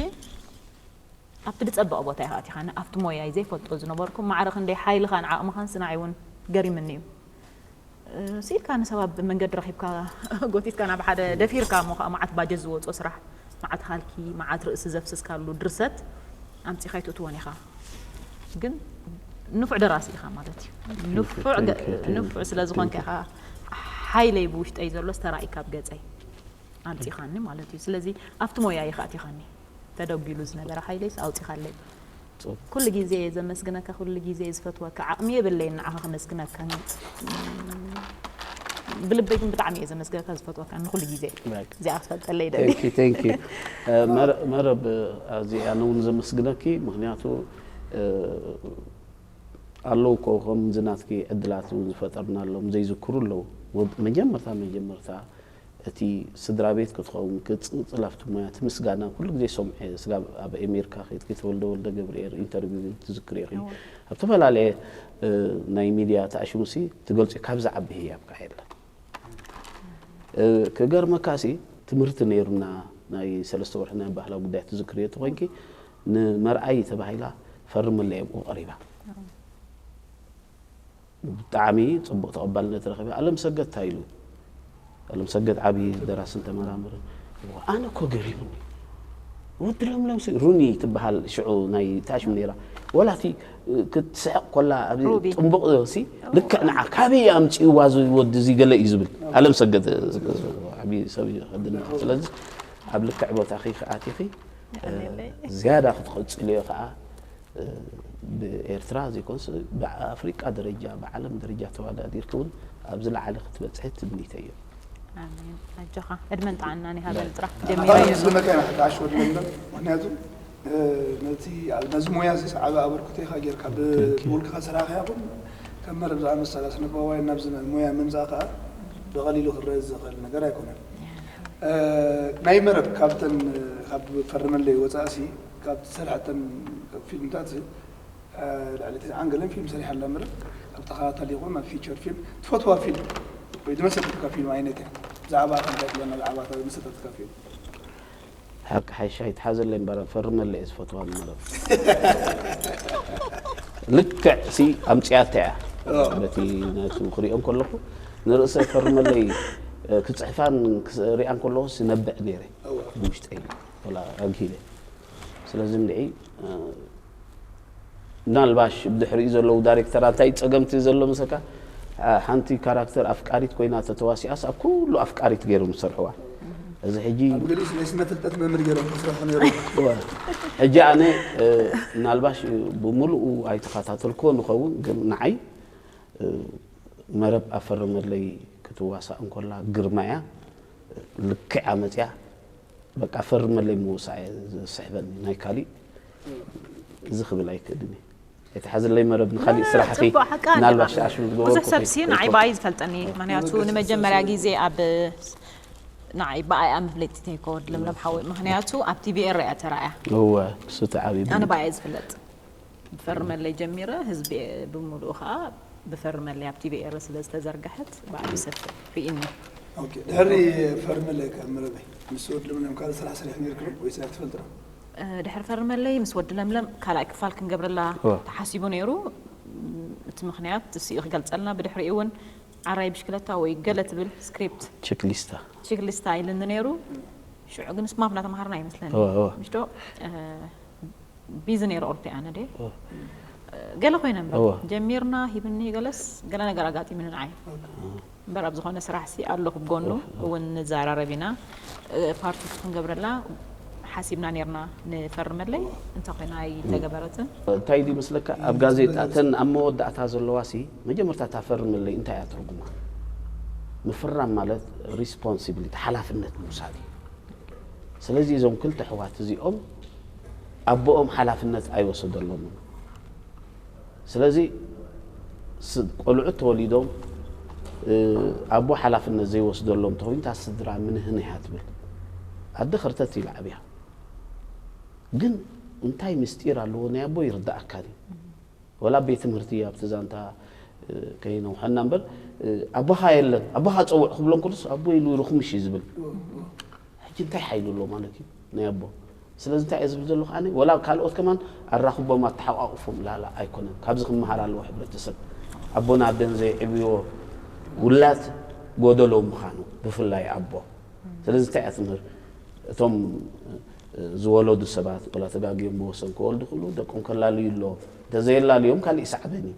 ኣብቲ ዝጸበቐ ቦታ ኢኻ ኣቲኻኒ ኣብቲ ሞያይ ዘይፈልጦ ዝነበርኩ ማዕረ ክንደይ ሓይልኻን ዓቕምኻን ስናይ እውን ገሪምኒ እዩ ስኢልካ ንሰብ ኣብ መንገዲ ረኺብካ ጎቲትካ ናብ ሓደ ደፊርካ እሞ ከዓ መዓት ባጀት ዝወፅኦ ስራሕ መዓት ሃልኪ መዓት ርእሲ ዘፍስስካሉ ድርሰት ኣምፂኻ ኣይትእትዎን ኢኻ ግን ንፉዕ ደራሲ ኢኻ ማለት እዩ ንፉዕ ገ- ንፉዕ ስለ ዝኾንካ ኢኻ ሓይለይ ብውሽጠይ ዘሎ ዝተራእይካ ኣብ ገፀይ ኣምፂኻኒ ማለት እዩ ስለዚ ኣብቲ ሞያ ኢኻ ኣቲኻኒ ተደጒሉ ዝነበረ ሓይለይስ ኣውፂኻለይ ኩሉ ግዜ እየ ዘመስግነካ ኩሉ ግዜ እየ ዝፈትወካ ዓቕሚ የብለይን ንዓኻ ከመስግነካ ብልበይ ግን ብጣዕሚ እየ ዘመስግነካ ዝፈትወካ ንኩሉ ግዜ እዚኣ ክትፈልጠለይ ደሊ Thank you, thank you። መረብ ኣዚ ኣነ እውን ዘመስግነኪ ምክንያቱ ኣለዉ እኮ ከምዚ ናትኪ ዕድላት እውን ዝፈጠርናሎም ዘይዝክሩ ኣለዉ መጀመርታ መጀመርታ እቲ ስድራ ቤት ክትኸውን ክትፅንፅል ኣብቲ ሞያ እቲ ምስጋና ኩሉ ግዜ ሰምዐ ስጋብ ኣብ ኤሜርካ ከይድኪ ተወልደ ወልደ ገብርኤል ኢንተርቪው ትዝክሪ ኢኺ ኣብ ዝተፈላለየ ናይ ሚድያ ተኣሽሙሲ ትገልፂ ካብዚ ዓቢ ህያብ ከዓ የለን ክገርመካሲ ትምህርቲ ነይሩና ናይ ሰለስተ ወርሒ ናይ ባህላዊ ጉዳይ ትዝክሪ ተኮይንኪ ንመርኣይ ተባሂላ ፈርምለይ ኣብኡ ቀሪባ ብጣዕሚ ፅቡቕ ተቐባልነት ረኺበ። ኣለምሰገድ እንታይ ኢሉ? ኣለምሰገድ ዓብዪ ደራስን ተመራመርን። ኣነ እኮ ገሪሙኒ። ወዲ ለምለምሲ ሩኒ ትበሃል ሽዑ ናይ ታሽም ነይራ። ወላ እቲ ክትስሕቕ ኮላ ኣብዚ ጥንቡቕ ሲ ልክዕ ንዓ ካበይ ኣምፂእዋ እዚ ወዲ እዚ ገለ እዩ ዝብል። ኣለምሰገድ ዓብዪ ሰብ እዩ ከድንቕ። ስለዚ ኣብ ልክዕ ቦታኺ ክኣቲኺ ዝያዳ ክትቐፅልዮ ከዓ ብኤርትራ ዘይኮንስ ብኣፍሪቃ ደረጃ ብዓለም ደረጃ ተወዳዲርኪ እውን ኣብ ዝለዓለ ክትበፅሒ ትምኒተይ እዩ። ኣሜን ኣጆኻ ዕድመን ጥዕናን ይሃበል ጥራሕ ጀሚረዮ። ዝመቀና ተዓሽ ወድለምለም ምክንያቱ ነቲ ነዚ ሞያ እዚ ዓቢ ኣበርክቶ ኢኻ ጌርካ ብውልቅኻ ስራሕካ ይኹን ከም መረብ ዝኣመሰላ ስነጥበባውያን ናብዚ ሞያ ምምፃእ ከዓ ብቐሊሉ ክረአ ዝኽእል ነገር ኣይኮነን። ናይ መረብ ካብተን ካብ ፈርመለይ ወፃእሲ ካብ ዝሰርሐተን ፊልምታት ልዕሊ ተስዓን ገለን ፊልም ሰሪሓ ኣላ እምበር ኣብ ተኸታታሊ ይኹን ኣብ ፊቸር ፊልም ትፈትዋ ፊልም ወይ ዝመሰጠትካ ፊልም ዓይነት እያ ብዛዕባ ኣኸንታይ ትብለና ብዛዕባ እታ ዝመሰጠትካ ፊልም ሓቂ ሓይሻ ይትሓዘለይ እምበር ፈርመለይ እየ ዝፈትዋ ንመረብ ልክዕ ሲ ኣምፅያታ እያ በቲ ነቱ ክሪኦ ከለኹ ንርእሰ ፈርመለይ ክፅሕፋን ክሪኣን ከለኹ ነብዕ ነይረ ብውሽጠይ ኣግሂለ ስለዚ እንድዒ ምናልባሽ ብድሕሪኡ ዘለዉ ዳይሬክተራት እንታይ ጸገምቲ ዘሎ መሰካ ሓንቲ ካራክተር ኣፍቃሪት ኮይና ተተዋሲኣስ ኣብ ኩሉ ኣፍቃሪት ገይሮም ዝሰርሕዋ እዚ ሕጂ ኣብ ገሊኡ ናይ ስነ ፍልጠት መምህር ገይሮም ክስርሑ ነይሩ ሕጂ ኣነ ምናልባሽ ብምሉኡ ኣይተኸታተልክዎ ንኸውን ግን ንዓይ መረብ ኣፈረመለይ ክትዋሳእ እንኮላ ግርማ እያ ልክዕ ኣመፅያ በቃ ፈርመለይ ምውሳእ እየ ዝስሕበኒ ናይ ካሊእ እዚ ክብል ኣይክእልን እየ ኣይትሓዝለይ መረብ ንካሊእ ስራሕኺ ምናልባት ኣሽሙ ዝገበርኩ ብዙሕ ሰብ ሲ ንዓይ ብኣይ ዝፈልጠኒ ምክንያቱ ንመጀመርያ ግዜ ኣብ ንዓይ ብኣይ ኣብ መፍለጢ ተይኮ ለምለም ሓወይ ምክንያቱ ኣብ ቲቪኤር እያ ተራእያ እወ እሱ ተዓቢቡ ኣነ ብኣይ ዝፍለጥ ብፈርመለይ ጀሚረ ህዝቢ ብምሉኡ ከዓ ብፈርመለይ ኣብ ቲቪ ኤረ ስለ ዝተዘርግሐት ብዓቢ ሰብ ርኢኒ። ድሕሪ ፈርመለይ ከ መረበይ ምስ ወዲ ለምለም ካልእ ስራሕ ሰሪሕ ነርክሎ ወይ ስራሕ ትፈልጥ ዶ? ድሕሪ ፈርመለይ ምስ ወዲ ለምለም ካልኣይ ክፋል ክንገብረላ ተሓሲቡ ነይሩ። እቲ ምክንያት እሱ እዩ ክገልፀልና። ብድሕሪኡ እውን ዓራይ ብሽክለታ ወይ ገለ ትብል ስክሪፕት ቸክሊስታ ቸክሊስታ ኢልኒ ነይሩ። ሽዑ ግን ስማፕ እናተምሃርና ይመስለኒ ምሽዶ ቢዚ ነይረ ኦልሬዲ ኣነ ደ ገለ ኮይነ እምበር ጀሚርና ሂብኒ ገለስ ገለ ነገር ኣጋጢምኒ ንዓይ እምበር ኣብ ዝኾነ ስራሕ ሲ ኣለኹ ብጎኑ እውን ንዘራረብ ኢና። እ፣ ፓርቲ ክንገብረላ ሓሲብና ነርና ንፈርመለይ፣ እንተ ኮይና ኣይተገበረትን። እንታይ ድዩ መስለካ፣ ኣብ ጋዜጣ እተን ኣብ መወዳእታ ዘለዋ ሲ መጀመርታ ታፈርመለይ እንታይ እያ ትርጉማ? ምፍራም ማለት ሪስፖንሲቢሊቲ፣ ሓላፍነት ምውሳድ እዩ። ስለዚ እዞም ክልተ ኣሕዋት እዚኦም ኣቦኦም ሓላፍነት ኣይወሰደሎምን። ስለዚ ስ- ቆልዑት ተወሊዶም፣ እ፣ ኣቦ ሓላፍነት ዘይወስደሎም ተኮይኑ እታ ስድራ ምንህን እያ ትብል። ኣደ ከርተት ኢላ ዓብያ። ግን እንታይ ምስጢር ኣለዎ ናይ ኣቦ ይርዳእካን እዩ። ወላ ኣብ ቤት ትምህርቲ ኣብቲ ዛንታ፣ እ፣ ከይነውሐና እምበር፣ እ፣ ኣቦኻ የለን፣ ኣቦኻ ጸውዕ ክብሎም ከሎስ ኣቦ ኢሉ ይርኹም እሺ ዝብል። ሕጂ እንታይ ሓይሉ ኣሎ ማለት እዩ ናይ ኣቦ? ስለዚ እንታይ እየ ዝብል ዘለኹ ኣነ፣ ወላ ካልኦት ከማን ኣራኽቦም ኣተሓቋቑፎም ላላ ኣይኮነን። ካብዚ ክመሃር ኣለዎ ሕብረተሰብ። ኣቦን ኣደን ዘይዕብዮ ውላድ ጎደሎ ምዃኑ፣ ብፍላይ ኣቦ። ስለዚ እንታይ እያ ትምህር? እቶም ዝወለዱ ሰባት ወላ ተጋግዮም ብወሰን ክወልዱ ክሉ ደቆም ከላልዩ ኣለዎም። እንተዘየላልዮም ካሊእ ይስዓበን እዩ።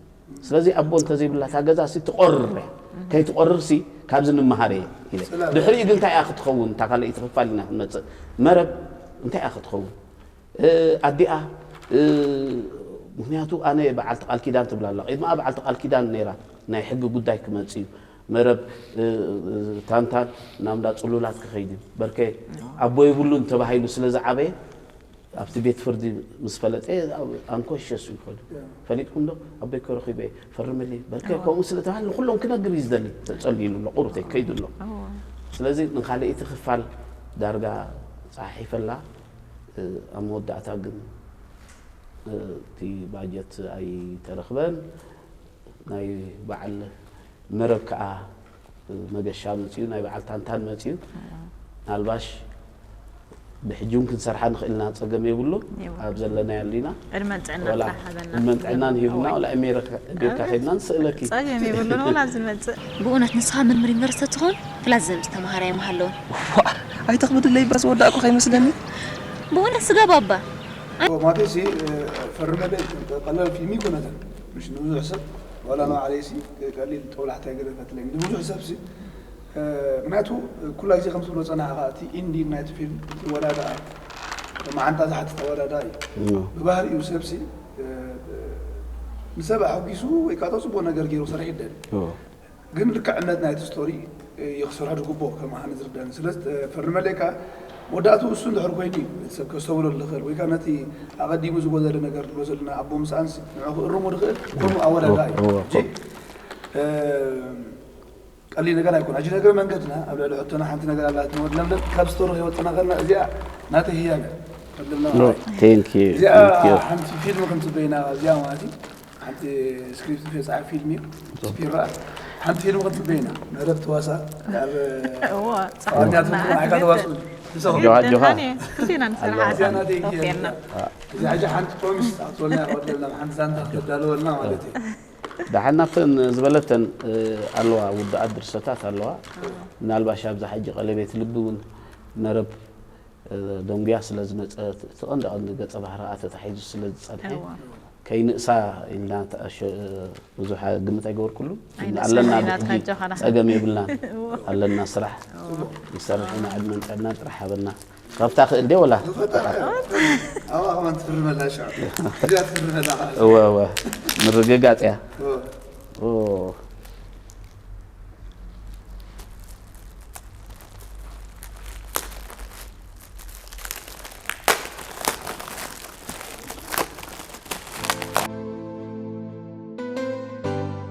ስለዚ ኣቦ እንተዘይብላ እታ ገዛ ሲ ትቆርር እያ። ከይትቆርር ሲ ካብዚ ንመሃር እየ ኢለ። ድሕሪኡ ግን እንታይ እያ ክትኸውን? እታ ካልኣይቲ ክፋል ኢና ክንመጽእ። መረብ እንታይ እያ ክትኸውን? እ፣ ኣዲኣ፣ እ፣ ምኽንያቱ ኣነ በዓልቲ ቃል ኪዳን ትብላ ኣላ። ቅድሚኣ በዓልቲ ቃል ኪዳን ነይራ። ናይ ሕጊ ጉዳይ ክመጽእ እዩ። መረብ፣ እ፣ እ፣ ታንታን ናብ እንዳ ጽሉላት ክኸይድ እዩ። በርከ ኣቦ ይብሉን ተባሂሉ ስለ ዝዓበየ ኣብቲ ቤት ፍርዲ ምስ ፈለጠ ኣንኮንሸስ እዩ ኮይኑ። ፈሊጥኩም ዶ? ኣቦይ ከረኺበ ፈርምሊ በርከ ከምኡ ስለ ተባህለ ንኩሎም ክነግር እዩ ዝደሊ። ተጸልይሉ ኣሎ፣ ቁሩተይ ከይዱ ኣሎ። ስለዚ ንኻልኣይቲ ክፋል ዳርጋ ጸሓሒፈላ። እ፣ ኣብ መወዳእታ ግን፣ እ፣ እቲ ባጀት ኣይተረኽበን። ናይ በዓል መረብ ከዓ መገሻ መፅዩ፣ ናይ በዓል ታንታን መፅዩ። ምናልባሽ ብሕጂ እውን ክንሰርሓ ንኽእል ኢና፣ ፀገም የብሉን። የብሉን። ኣብ ዘለናዮ ኣሊና ዕድመን ጥዕናን ወላ ጥራሕ ሃበና። ዕድመን ጥዕናን ሂብና፣ እዋይ። ወላ ኣሜሪካ፣ ኣሜሪካ ከይድና ንስእለኪ። ፀገም የብሉን፣ ወላ ኣብ ዝመፅእ። ብእውነት ንስኻ ምርምር ዩኒቨርሲቲ ትኾን? ክላስ ዘምፅ ተምሃራይ ምሃለውን። ዋ፣ ኣይተኽብድለይ ባስ ወዳእኩ ከይመስለኒ። ብእውነት ስጋ ባባ። ማቴሲ ፈርመለይ ቀላል ፊልም ይኮነተን፣ ምሽ ንብዙሕ ሰብ ዋላ ንባዕለይሲ ቀሊል ጦብላሕታ ይገደፈትለይ። ንብዙሕ ሰብሲ፣ ምክንያቱ ኩላ ግዜ ከም ትብሎ ጸናሕካ፣ እቲ ኢንዲ ናይቲ ፊልም ወዳዳ፣ መዓንጣ ዝሓትት ወዳዳ እዩ። ብባህሪኡ ሰብሲ ንሰብ ኣሐጒሱ ወይ ከዓ ጽቡቕ ነገር ገይሩ ክሰርሕ ይደሊ። ግን ልክዕነት ናይቲ ስቶሪ ይኽስርሖ ዝግብኦ ከም ኣነ ዝርዳኒ። ስለዚ ፈርመለይ ከዓ መወዳእትኡ እሱ እንድሕር ኮይኑ እዩ እቲ ሰብ ከስተውለሉ ዝኽእል፣ ወይ ከዓ ነቲ ኣቐዲሙ ዝጎደለ ነገር ንብሎ ዘለና ኣቦ ምስኣንስ ንዑ ክእርሙ ዝኽእል ከምኡ ኣወዳዳ እዩ። እወ፣ እወ። ሕጂ፣ እ፣ ቀሊል ነገር ኣይኮነ። ሕጂ ነገር መንገድና ኣብ ልዕሊ ሕቶና ሓንቲ ነገር ኣላ። ንወድ ለምለም ካብ ስቶሪ ከይወፅና ከለና እዚኣ ናተይ ህያብ እያ። ወድ ለምለም No, ኣባይ። Thank you, እዚኣ thank you። ሓንቲ ፊልም ክንፅበይና እዚኣ ማለት እዩ። ሓንቲ ስክሪፕት ተጻሓፍ ፊልም እዩ። ስፒራ ሓንቲ ፊልም ክንጽበ ኢና። መረብ ተዋሳ ኣብ እዎ፣ ኣርኛ ጻሕፍና ትምህርቲ ንዓካ ተዋሱ። ትሰኹ። ጆሃ፣ ጆሃ። ግድን እዩ። ክልቴና ንሰርሓ እዚኣ ናተይ ተወፊርና። እዚኣ ሕጂ ሓንቲ ፕሮሚስ ክትኣትወልና ወድ ለምለም ሓንቲ ዛንታ ክተዳለወልና ማለት እዩ። ደሓን ናብተን ዝበለተን፣ እ፣ ኣለዋ ውዱኣት ድርሰታት ኣለዋ። ምናልባሽ ኣብዛ ሕጂ ቀለቤት ልቢ እውን መረብ፣ እ፣ ደንጉያ ስለ ዝመጸት እቲ ቀንዲ ቀንዲ ገጸ ባህርኣ ተታሒዙ ስለ ዝጸንሐ እዋ። ከይንእሳ ኢልና ተኣሸ-፣ ብዙሕ ግምት ኣይገበርኩሉን። ኣይንእሳ ኣለና ኢልና ብሕጂ ተካጆ ኸና። ጸገም የብልናን። እዋ። ኣለና ስራሕ። እዋ። ይሰርሕ ኢና፣ ዕድመን ጥዕናን ጥራሕ ሃበና። ካብታ ክእል ድየ ወላ? ዝፈጠረ። ኣብኣ ከማን ትፍርመላ ሻዕ። እዚኣ ትፍርመላ ኸዓ። እወ፣ እወ። ምርግጋጽ እያ። እወ። ኦ።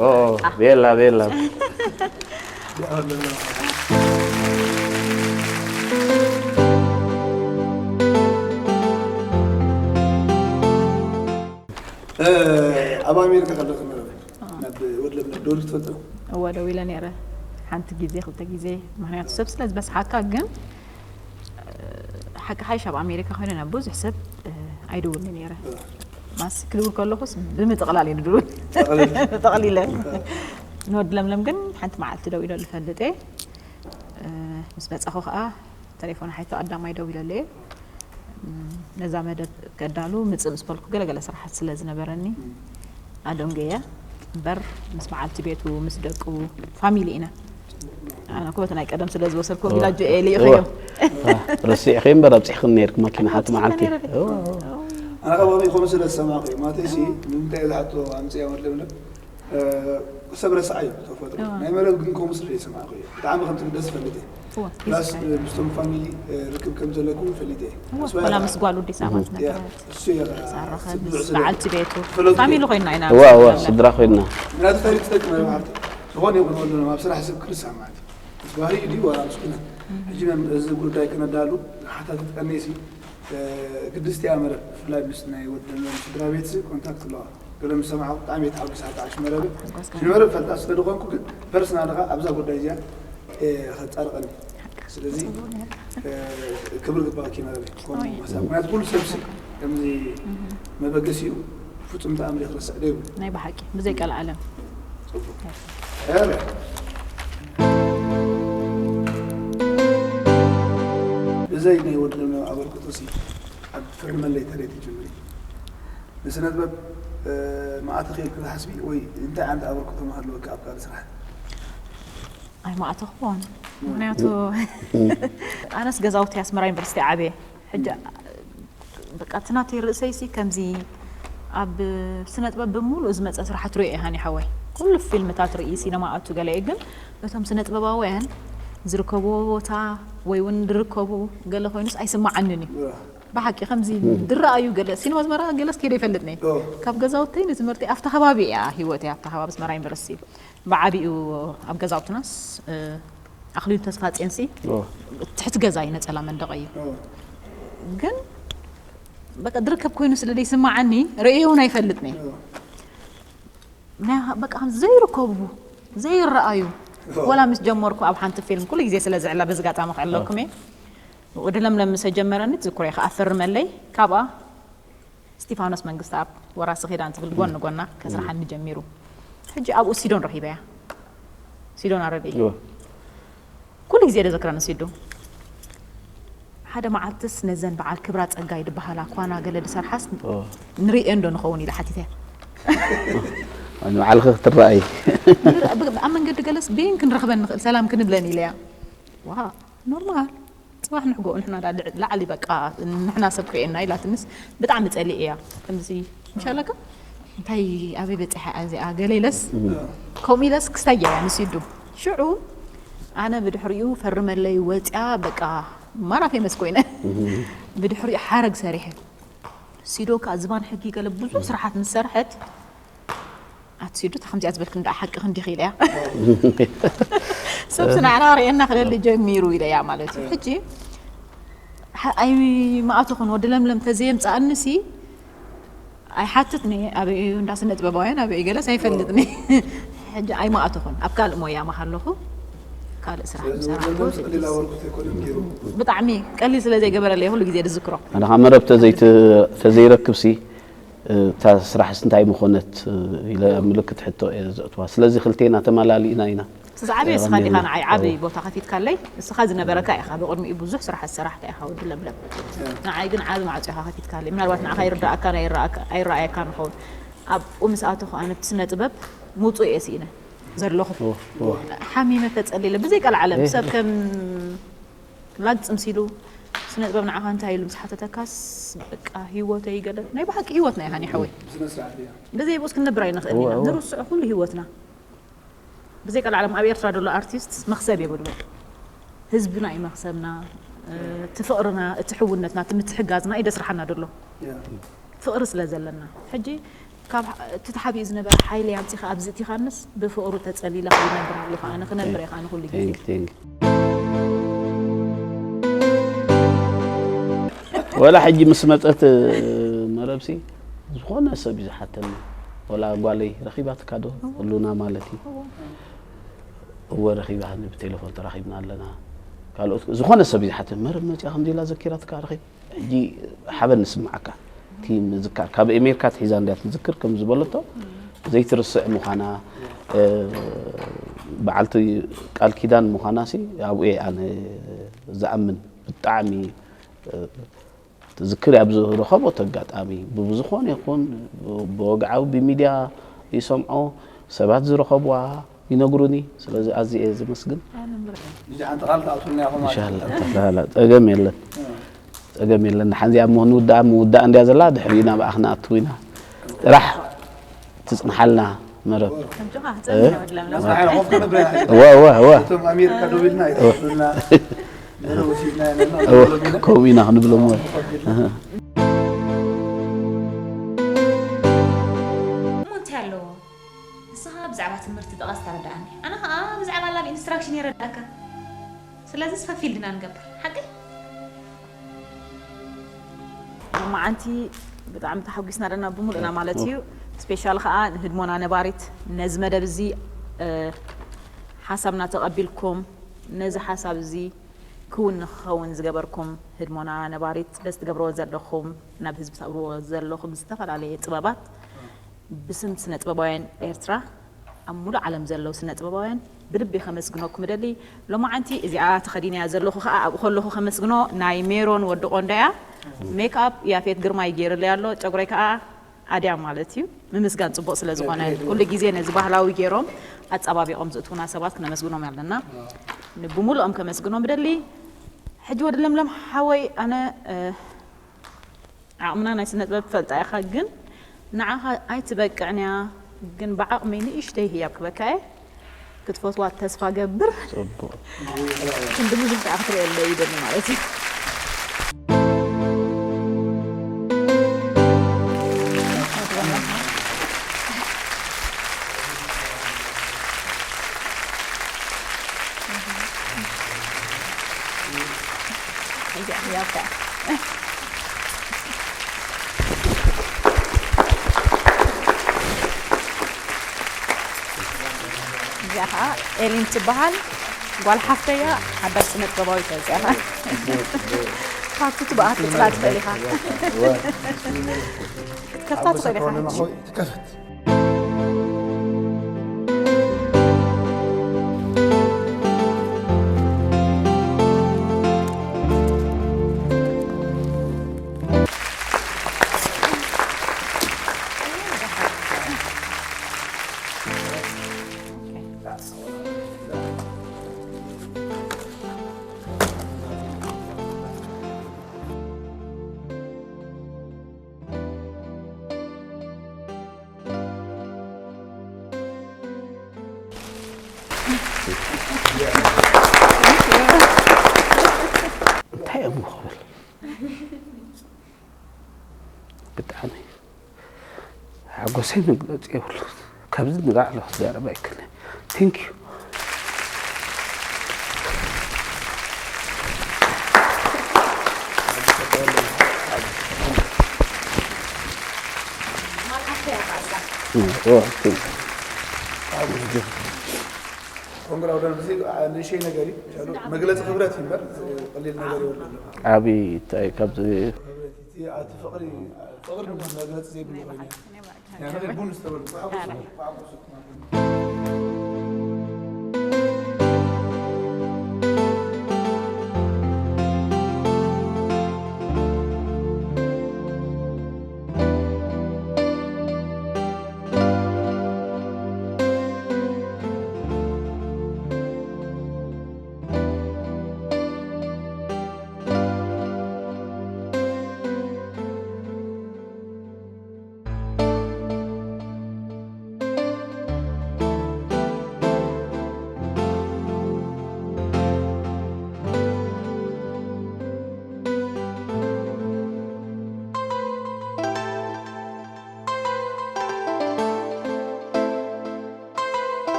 ኦ፣ ቤላ፣ ቤላ። እ፣ ኣብ ኣሜሪካ ከለኺ መረብ፣ ናብ ወድ ለምለም ደውልኪ ትፈልጢ ዶ? እወ፣ ደዊለ ነይረ። ሓንቲ ግዜ፣ ክልተ ግዜ። ምኽንያቱ ሰብ ስለ ዝበዝሓካ፣ ግን፣ እ፣ ሓቂ ሓይሽ ኣብ ኣሜሪካ ኮይነ ናብ ብዙሕ ሰብ፣ እ፣ ኣይደውልን ነይረ። እ። ማስ ክድውል ከለኹስ ብምጥቕላል እየ ድውል። ጠቕሊል። ጠቕሊለ። እ። ንወድ ለምለም ግን ሓንቲ መዓልቲ ደዊለሉ እፈልጥ እየ። እ፣ ምስ መጻኹ ከኣ ተሌፎን ሓይቶ ቀዳማይ ደዊለለየ። እም፣ ነዛ መደብ ከዳሉ ምጽእ ምስ በልኩ ገለገለ ስራሓት ስለ ዝነበረኒ ኣደንገየ እምበር ምስ በዓልቲ ቤቱ፣ ምስ ደቁ፣ ፋሚሊ ኢና። ኣነ ኮበት ናይ ቀደም ስለ ዝወሰድኩ ጊላጆ እየ ልኢኸዮ። ረሲዕኺ እምበር ኣብፂሕኽን ነርክ መኪና ሓንቲ መዓልቲ። ኣነ ካብ ከሚኡ ከምኡ ስለ ዝሰማዕኩ እዩ። ማለተይሲ ንምንታይ እየ ዝሓቶ ኣምፅያ ወድ ለምለም ሰብ ረስዓ እዩ ተፈጥሮ ናይ መረብ ግን ከምኡ ስለ ዝሰማዕኩ እዩ። ብጣዕሚ ከም ትግደስ ፈልጥ እየ። ፕላስ ምስቶም ፋሚሊ ርክብ ከም ዘለኩም ይፈልጥ እየ። ወላ ምስ ጓል ውዲ ሳባት ነገራት ሳራኸ ምስ በዓልቲ ቤቱ ፈለጡ ፋሚሊ ኮይና ኢና እዋ እዋ ስድራ ኮይና ምክንያቱ ፈሊጥ ዝጠቅም መርብ ሃብቲ ዝኾነ ይኹን ወለሎም ኣብ ስራሕ ሰብ ክርሳዕ ማለት እዩ። ምስ ባህሪ እዩ ድዩ ዋላ ምስ ኩነት ሕጂ መም እዚ ጉዳይ ክነዳሉ ሓታትት ቀኒሲ ግድስቲ እያ መረብ ብፍላይ ምስ ናይ ወደሎም ስድራ ቤት ኮንታክት ኣለዋ። ገለ ምስ ሰማዕኩ ብጣዕሚ እየ ተሓጒሳ ተዓሽ መረብ ሽመረብ ፈልጣ ስለ ዝኾንኩ ግን ፐርስናል ኻ ኣብዛ ጉዳይ እዚኣ ከፃርቐኒ ስለዚ ክብሪ ግባእኪ መረብ ከምኡ መሳብ ምክንያቱ ኩሉ ሰብሲ ከምዚ መበገሲኡ ፍፁም ተኣምር ክረስዕ ዶ ይብሉ ናይ ብሓቂ ብዘይ ቀልዓለም ፅቡቅ ብዘይ ናይ ወድለመ ኣበርክቶ ሲ ኣብ ፍርመለይ ተሬት ይጅምር ንስነ ጥበብ ማእተኺ ኢልክ ዝሓስቢ ወይ እንታይ ዓይነት ኣበርክቶ ምሃለወካ ኣብ ካልእ ስራሕ ኣይማእተኽዎን ምክንያቱ ኣነስ ገዛውቲ ኣስመራ ዩኒቨርሲቲ ዓብየ ሕጂ በቃ እቲ ናተይ ርእሰይሲ ከምዚ ኣብ ስነ ጥበብ ብምሉእ ዝመፀ ስራሕት ሪኦ እየ ሃኒ ሓወይ ኩሉ ፊልምታት ርኢ ሲነማ ኣቱ ገለ እየ ግን እቶም ስነ ጥበባውያን ዝርከብዎ ቦታ ወይ እውን ዝርከቡ ገለ ኮይኑስ ኣይስማዓንን እዩ ብሓቂ ከምዚ ዝረኣዩ ገለ ሲነማ ኣስመራ ገለስ ከይደ ይፈልጥኒ ካብ ገዛውተይ ንትምህርቲ ኣብቲ ከባቢ እያ ሂወተይ ኣብቲ ከባቢ ኣስመራ ዩኒቨርሲቲ ብዓቢኡ ኣብ ገዛውትናስ ኣኽሊሉ ተስፋ ጼንሲ ትሕቲ ገዛ እዩ ነፀላ መንደቕ እዩ ግን በቃ ድርከብ ኮይኑ ስለ ዘይስማዓኒ ርእየ እውን ኣይፈልጥኒ በቃ ዘይርከቡ ዘይረኣዩ ወላ ምስ ጀመርኩ ኣብ ሓንቲ ፊልም ኩሉ ግዜ ስለ ዝዕላ በዚ ጋጣሚ ክዕለኩም እየ ወዲ ለምለም ምስ ጀመረኒ ትዝክሮ እየ ከዓ ፈርመለይ ካብኣ ስቲፋኖስ መንግስተኣብ ወራሲ ኪዳን ትብል ጎኒ ጎና ከስርሓኒ ጀሚሩ ሕጂ ኣብኡ ሲዶን ረኺበያ ሲዶን ኣረቢ ኩሉ ግዜ ደዘክረኒ ሲዱ ሓደ መዓልትስ ነዘን በዓል ክብራ ፀጋይ ድበሃላ ኳና ገለ ድሰርሓስ ንርእየን ዶ ንኸውን ኢለ ሓቲተ ንባዕልኺ ክትረኣይ ኣብ መንገዲ ገለስ በየን ክንረኽበን ንኽእል ሰላም ክንብለን ኢለያ ዋ ኖርማል ፅባሕ ንሕጎ ንሕና ዳ ላዕሊ በቃ ንሕና ሰብ ክርእየና ኢላትንስ ብጣዕሚ ፀሊእ እያ ከምዚ ምሻለካ እንታይ ኣበይ በፂሓ እያ እዚኣ ገለ ኢለስ ከምኡ ኢለስ ክስታይ እያ ንሲዱ ሽዑ ኣነ ብድሕሪኡ ፈርመለይ ወፅያ በቃ ማራ ፌመስ ኮይነ ብድሕሪኡ ሓረግ ሰሪሐ ሲዶ ከዓ ዝባን ሕጊ ገለ ብዙሕ ስራሓት ምስ ሰርሐት ኣትሲዱ እታ ከምዚኣ ዝበልክ እንዳ ሓቂ ክንዲኺ ኢለያ ሰብ ስናዕና ርእየና ክደሊ ጀሚሩ ኢለያ ማለት እዩ ሕጂ ኣይማእተኹን ወዲ ለምለም ተዘየምፃኣንሲ ኣይሓትትኒ ኣበይ እዩ እንዳ ስነ ጥበባውያን ኣበይ ገለስ ኣይፈልጥኒ ሕጂ ኣይማእተኹን ኣብ ካልእ ሞያ ማሃለኹ ካልእ ስራሕ ምሰራሕኩ ብጣዕሚ ቀሊል ስለ ዘይገበረለይ ኩሉ ግዜ ዝዝክሮ ኣነ ከዓ መረብ ተዘይረክብሲ እታ ስራሕስ እንታይ ምኾነት ኢለ ኣብ ምልክት ሕቶ እየ ዘእትዋ። ስለዚ ክልቴና ተመላሊእና ኢና። ዝዓበየ እስኻ ዲኻ ንዓይ ዓቢ ቦታ ከፊትካለይ፣ እስኻ ዝነበረካ ኢኻ ብቕድሚኡ ብዙሕ ስራሕ ዝሰራሕካ ኢኻ ወዲ ለምለም። ንዓይ ግን ዓቢ ማዕጾ ኢኻ ከፊትካለይ። ምናልባት ንዓኻ ይርዳእካን ኣይረኣየካን ይኸውን። ኣብኡ ምስ ኣተኹ ኣነ ብቲ ስነ ጥበብ ምውጽኡ እየ ስኢነ ዘለኹ። ሓሚመ ተጸሊለ ብዘይ ቀልዓለም ሰብ ከም ላግ ጽምሲሉ ስነ ጥበብ ንዓኻ እንታይ ኢሉ ምስ ሓተተካስ በቃ ህይወተይ ገለ ናይ ብሓቂ ህይወትና ኢኻ ኒ ሓወይ ብዘይ ብኡስ ክንነብር ኣይንኽእል ኢና ንርስዖ ኩሉ ህይወትና ብዘይ ቀልዓለም ኣብ ኤርትራ ዘሎ ኣርቲስት መኽሰብ የብሉ ህዝብና እዩ መኽሰብና እቲ ፍቕርና እቲ ሕውነትና እቲ ምትሕጋዝና እዩ ደስርሓና ደሎ ፍቕሪ ስለ ዘለና ሕጂ ካብ እቲ ተሓቢኡ ዝነበረ ሓይሊ ኣምፂኻ ኣብዚ እቲኻንስ ብፍቕሩ ተፀሊለ ክነብር ኣለኹ ኣነ ክነብር እየ ከዓ ንኩሉ ግዜ ወላ ሕጂ ምስ መፀት መረብሲ ዝኾነ ሰብ እዩ ዝሓተኒ ወላ ጓለይ ረኺባትካ ዶ ህሉና ማለት እዩ እወ ረኺባኒ ብቴሌፎን ተራኺብና ኣለና ካልኦት ዝኾነ ሰብ እዩ ዝሓተኒ መረብ መፂኣ ከምዚ ኢላ ዘኪራትካ ረኺብ ሕጂ ሓበን ንስምዓካ እቲ ምዝካር ካብ ኣሜሪካ ትሒዛ እንድያ ትዝክር ከም ዝበለቶ ዘይትርስዕ ምዃና በዓልቲ ቃል ኪዳን ምዃና ሲ ኣብኡ ኣነ ዝኣምን ብጣዕሚ ትዝክር ኣብ ዝረኸቦ ተጋጣሚ ብዝኾነ ይኹን ብወግዓዊ ብሚድያ ይሰምዖ ሰባት ዝረኸብዋ ይነግሩኒ። ስለዚ ኣዝየ እየ ዝመስግን። ብዚ ሓንቲ ቃል ትኣትውና ኢኹም ማለት ኢንሻላህ ተዓላ ጸገም የለን። ጸገም የለን። ሓንዚ ኣብ ምውዳእ ምውዳእ እንድያ ዘላ ድሕሪኡ ናብኣ ክንኣትው ኢና። ጥራሕ ትጽንሓልና መረብ። ከምጆኻ ክጸንሕ ወድለም ነው ዋ ዋ ዋ እቶም ኣሜሪካ ደው ኢልና ኣይተወስዱልና ገለ ወሲድና ያለና ከምኡ ኢና ክንብሎም ወይ እሞ እንታይ ኣለዎ? ንስኻ ብዛዕባ ትምህርቲ ጠቐስ ተረዳኣኒ፣ ኣነ ኸዓ ብዛዕባ ላብ ኢንስትራክሽን የረዳካ። ስለዚ ስፈ ፊልድና ንገብር ሓቂ ሎማዓንቲ ብጣዕሚ ተሓጒስና ኣለና ብምሉእና ማለት እዩ። ስፔሻል ከዓ ንህድሞና ነባሪት ነዚ መደብ እዚ ሓሳብና ተቐቢልኩም ነዚ ሓሳብ እዚ ክውን ንክኸውን ዝገበርኩም ህድሞና ነባሪት በዚ ትገብርዎ ዘለኹም ናብ ህዝቢ ተቕርብዎ ዘለኹም ዝተፈላለየ ጥበባት ብስም ስነ ጥበባውያን ኤርትራ ኣብ ሙሉእ ዓለም ዘለዉ ስነ ጥበባውያን ብልቢ ከመስግነኩም እደሊ። ሎማዓንቲ እዚኣ ተኸዲነያ ዘለኹ ከዓ ኣብኡ ከለኹ ከመስግኖ ናይ ሜሮን ወዲ ቆንዶ እያ። ሜክኣፕ ያፌት ግርማይ ገይሩለይ ኣሎ፣ ጨጉረይ ከዓ ኣድያ ማለት እዩ። ምምስጋን ፅቡቕ ስለ ዝኾነ ኩሉ ግዜ ነዚ ባህላዊ ገይሮም ኣፀባቢቖም ዝእትውና ሰባት ክነመስግኖም ኣለና። ብሙሉኦም ከመስግኖም እደሊ። ሕጂ ወዲ ለምለም ሓወይ ኣነ ዓቕምና ናይ ስነ ጥበብ ትፈልጣ ኢኻ ግን ንዓኻ ኣይትበቅዕን እያ ግን ብዓቕመይ ንእሽተይ ህያብ ክበካ እየ ክትፈትዋ ተስፋ ገብር ጽቡቕ ክንዲ ብዙሕ ከዓ ክትርእየለይ ይደሊ ማለት እዩ እዚኣ ከዓ ኤሊን ትበሃል ጓል ሓፍተያ ሓዳሽ ስነ ጥበባዊት እያ እዚኣ ከዓ ካብቲ ትበኣት ትፅላ ትኽእል ኢኻ ክትከፍታ ትኽእል ኢኻ ሕጂ ትከፍት እንታይ እዮም ክብል ብጣዕሚ ሓጎሰይ መግለፂ የብሉ ካብዚ ንላዕሊ ክዛረብ ኣይክእልን thank you ኮንግራ ወደን እዚ ንእሸይ ነገር እዩ መግለፂ ክብረት እዩ እምበር ቀሊል ነገር ይወርደሉ ዓብይ እንታይ ካብዚ እቲ ፍቅሪ ፍቅሪ መግለፂ ዘይብሉ ኮይኑ ቡን ዝተበሉ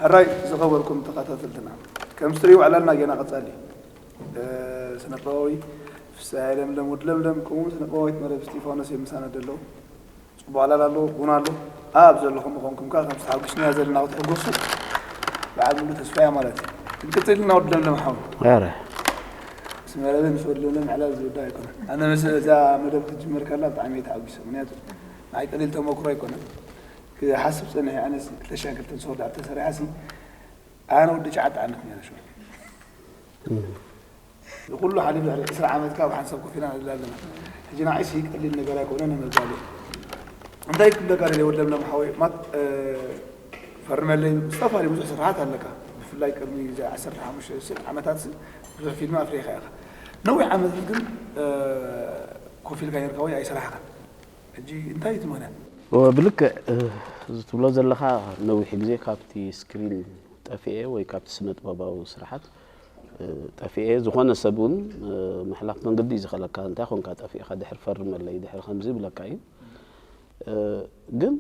ሕራይ ዝኸበርኩም ተኸታተልትና ከምዚ ትሪእዎ ዕላልና ጌና ቀጻሊ ስነጥበባዊ ፍስሃየ ለምለም ወዲ ለምለም ከምኡ ስነጥበባዊት መረብ እስጢፋኖስ እዮም ምሳና ዘለዉ ጽቡቕ ዕላል ኣለዎ ቡን ኣሎ ኣብ ዘለኹም ምኾንኩም ከኣ ከም ዝተሓጒስናዮ ዘለና ክትሕጎሱ ብዓብሉ ተስፋያ ማለት እዩ ክንቅጽል ኢና ወዲ ለምለም ሓው ኧረ ምስ መረበ ምስ ወዲ ለምለም ዕላል ዝውዳ ኣይኮነ ኣነ ምስ እዛ መደብ ክትጅመር ከላ ብጣዕሚ እየ ተሓጒሰ ምክንያቱ ንዓይ ቀሊል ተመክሮ ኣይኮነን ክሓስብ ጸኒሐ ኣነስ ክልተ ሽሕን ክልተን ዝወዳእ ተሰሪሓሲ ኣነ ወዲ ትሽዓተ ዓመት ነይረ ሽዑ ንኩሉ ሓሊፍ ድሕሪ ዕስራ ዓመት ካብ ሓንሳብ ኮፍ ኢና ንብል ኣለና ሕጂ ንዓይሲ ቀሊል ነገር ኣይኮነን ንምባል እዩ እንታይ ክብለካ ደልየ ወዲ ለምለም ሓወይ ማት ፈርመለይ፣ ዝተፈላለዩ ብዙሕ ስራሓት ኣለካ። ብፍላይ ቅድሚ እዚ ዓሰርተ ሓሙሽተ ዓመታት ብዙሕ ፊልም ኣፍሪኻ ኢኻ። ነዊሕ ዓመታት ግን ኮፍ ኢልካ ነርካ ወይ ኣይሰራሕካን። ሕጂ እንታይ እዩ እቲ ምኽንያት? ብልክዕ እዚ ትብሎ ዘለኻ፣ ነዊሕ ግዜ ካብቲ ስክሪን ጠፊኤ ወይ ካብቲ ስነ ጥበባዊ ስራሓት ጠፊኤ። ዝኾነ ሰብ እውን ምሕላፍ መንገዲ እዩ ዝኸለካ። እንታይ ኮንካ ጠፊእካ ድሕር ፈርመለይ ድሕር ከምዚ ይብለካ እዩ። ግን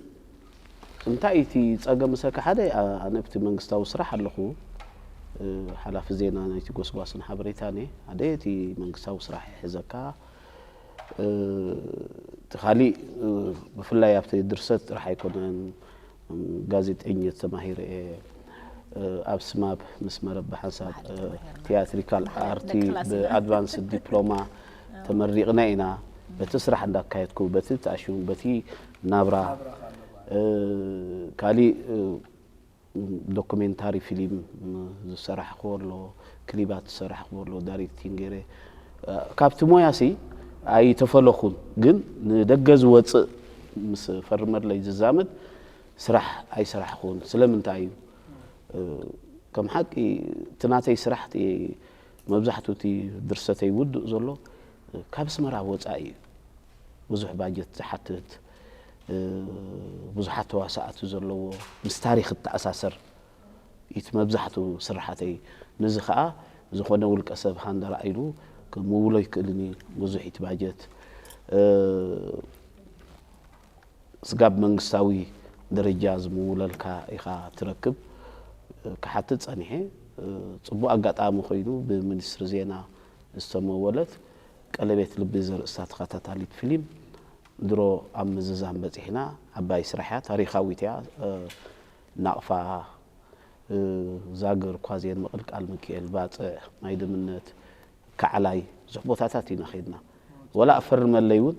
እንታይ እቲ ጸገም ምሰካ ሓደ፣ ኣነ ኣብቲ መንግስታዊ ስራሕ ኣለኹ፣ ሓላፊ ዜና ናይቲ ጎስጓስን ሓበሬታን እየ። ሓደ እቲ መንግስታዊ ስራሕ ይሕዘካ። እቲ ካሊእ ብፍላይ ኣብቲ ድርሰት ጥራሕ ኣይኮነን፣ ጋዜጠኝነት ተማሂረ እየ። ኣብ ስማብ ምስ መረብ ብሓንሳብ ቲያትሪካል ኣርቲ ብኣድቫንስድ ዲፕሎማ ተመሪቕና ኢና። በቲ ስራሕ እንዳካየድኩ፣ በቲ ተኣሽሙ፣ በቲ ናብራ፣ ካሊእ ዶኩሜንታሪ ፊልም ዝሰራሕክዎ ኣሎ፣ ክሊባት ዝሰራሕክዎ ኣሎ፣ ዳይሬክቲንግ ገይረ። ካብቲ ሞያሲ ኣይተፈለኹን፣ ግን ንደገ ዝወፅእ ምስ ፈርመለይ ዝዛመድ ስራሕ ኣይሰራሕኩን። ስለምንታይ እዩ? ከም ሓቂ እቲ ናተይ ስራሕ፣ እቲ መብዛሕትኡ እቲ ድርሰተይ ውዱእ ዘሎ ካብ ኣስመራ ወፃኢ እዩ። ብዙሕ ባጀት ዝሓትት፣ ብዙሓት ተዋሳእቲ ዘለዎ፣ ምስ ታሪኽ እተኣሳሰር እዩ እቲ መብዛሕትኡ ስራሓተይ። ነዚ ከዓ ዝኾነ ውልቀ ሰብ ሃንደራ ኢሉ ክምውሎ ይክእልን እዩ። ብዙሕ እዩ እቲ ባጀት። ስጋብ መንግስታዊ ደረጃ ዝምውለልካ ኢኻ ትረክብ። ክሓትት ጸኒሐ። ጽቡቕ ኣጋጣሚ ኮይኑ ብሚኒስትሪ ዜና ዝተመወለት ቀለቤት ልቢ ዘርእስታ ተኸታታሊት ፊልም ድሮ ኣብ ምዝዛም በጺሕና። ዓባይ ስራሕ እያ፣ ታሪኻዊት እያ። ናቕፋ፣ ዛግር፣ ኳዜን፣ ምቕልቃል ሚካኤል፣ ባጽዕ፣ ማይ ደምነት፣ ካዕላይ፣ ብዙሕ ቦታታት ኢና ኸይድና። ወላ ኣብ ፈርመለይ እውን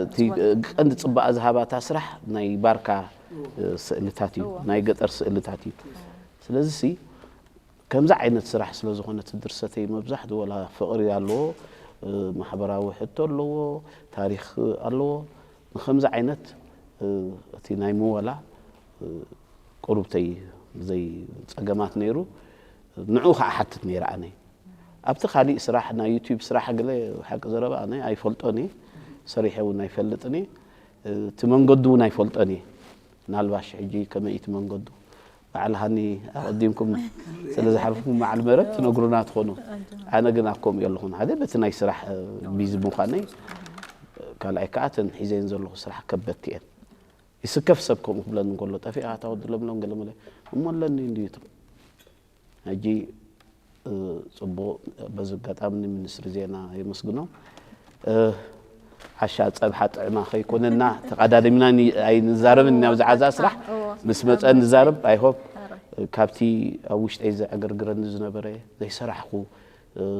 እቲ ቀንዲ ጽባቐ ዝሃባታ ስራሕ ናይ ባርካ ስእልታት እዩ፣ ናይ ገጠር ስእልታት እዩ። ስለዚ ሲ ከምዚ ዓይነት ስራሕ ስለ ዝኾነ እቲ ድርሰተይ መብዛሕትኡ ወላ ፍቕሪ ኣለዎ፣ ማሕበራዊ ሕቶ ኣለዎ፣ ታሪኽ ኣለዎ። ንከምዚ ዓይነት እቲ ናይ ምወላ ቁሩብተይ ብዘይ ጸገማት ነይሩ። ንዑ ከዓ ሓትት ነይረ ኣነ። ኣብቲ ካሊእ ስራሕ፣ ናይ ዩቲዩብ ስራሕ ገለ ሓቂ ዘረባ ኣነ ኣይፈልጦን እየ። ሰሪሐ እውን ኣይፈልጥን እየ። እቲ መንገዱ እውን ኣይፈልጦን እየ። ምናልባሽ ሕጂ ከመይ እቲ መንገዱ? በዓል ሃኒ ኣቐዲምኩም ስለ ዝሓለፍኩም በዓል መረብ ትነግሩና ትኾኑ። ኣነ ግን ኣብ ከምኡ የለኹን። ሓደ በቲ ናይ ስራሕ ቢዚ ምዃነይ፣ ካልኣይ ከዓ እተን ሒዘን ዘለኹ ስራሕ ከበድቲ እየን። ይስከፍ ሰብ ከምኡ ክብለኒ እንከሎ፣ "ጠፊእካ እታ ወዲ ለምለም ገለመለ እሞ ኣለኒ እንድዩ" ትብል። ሕጂ ጽቡቕ፣ በዚ ኣጋጣሚ ንሚኒስትሪ ዜና የመስግኖ። ዓሻ ጸብሓ ጥዕማ ከይኮነና፣ ተቐዳዲምና ኣይንዛረብን ኢና ብዛዕባ እዛ ስራሕ። ምስ መጸ ንዛረብ። I hope ካብቲ ኣብ ውሽጠይ ዘዕገርግረኒ ዝነበረ ዘይሰራሕኩ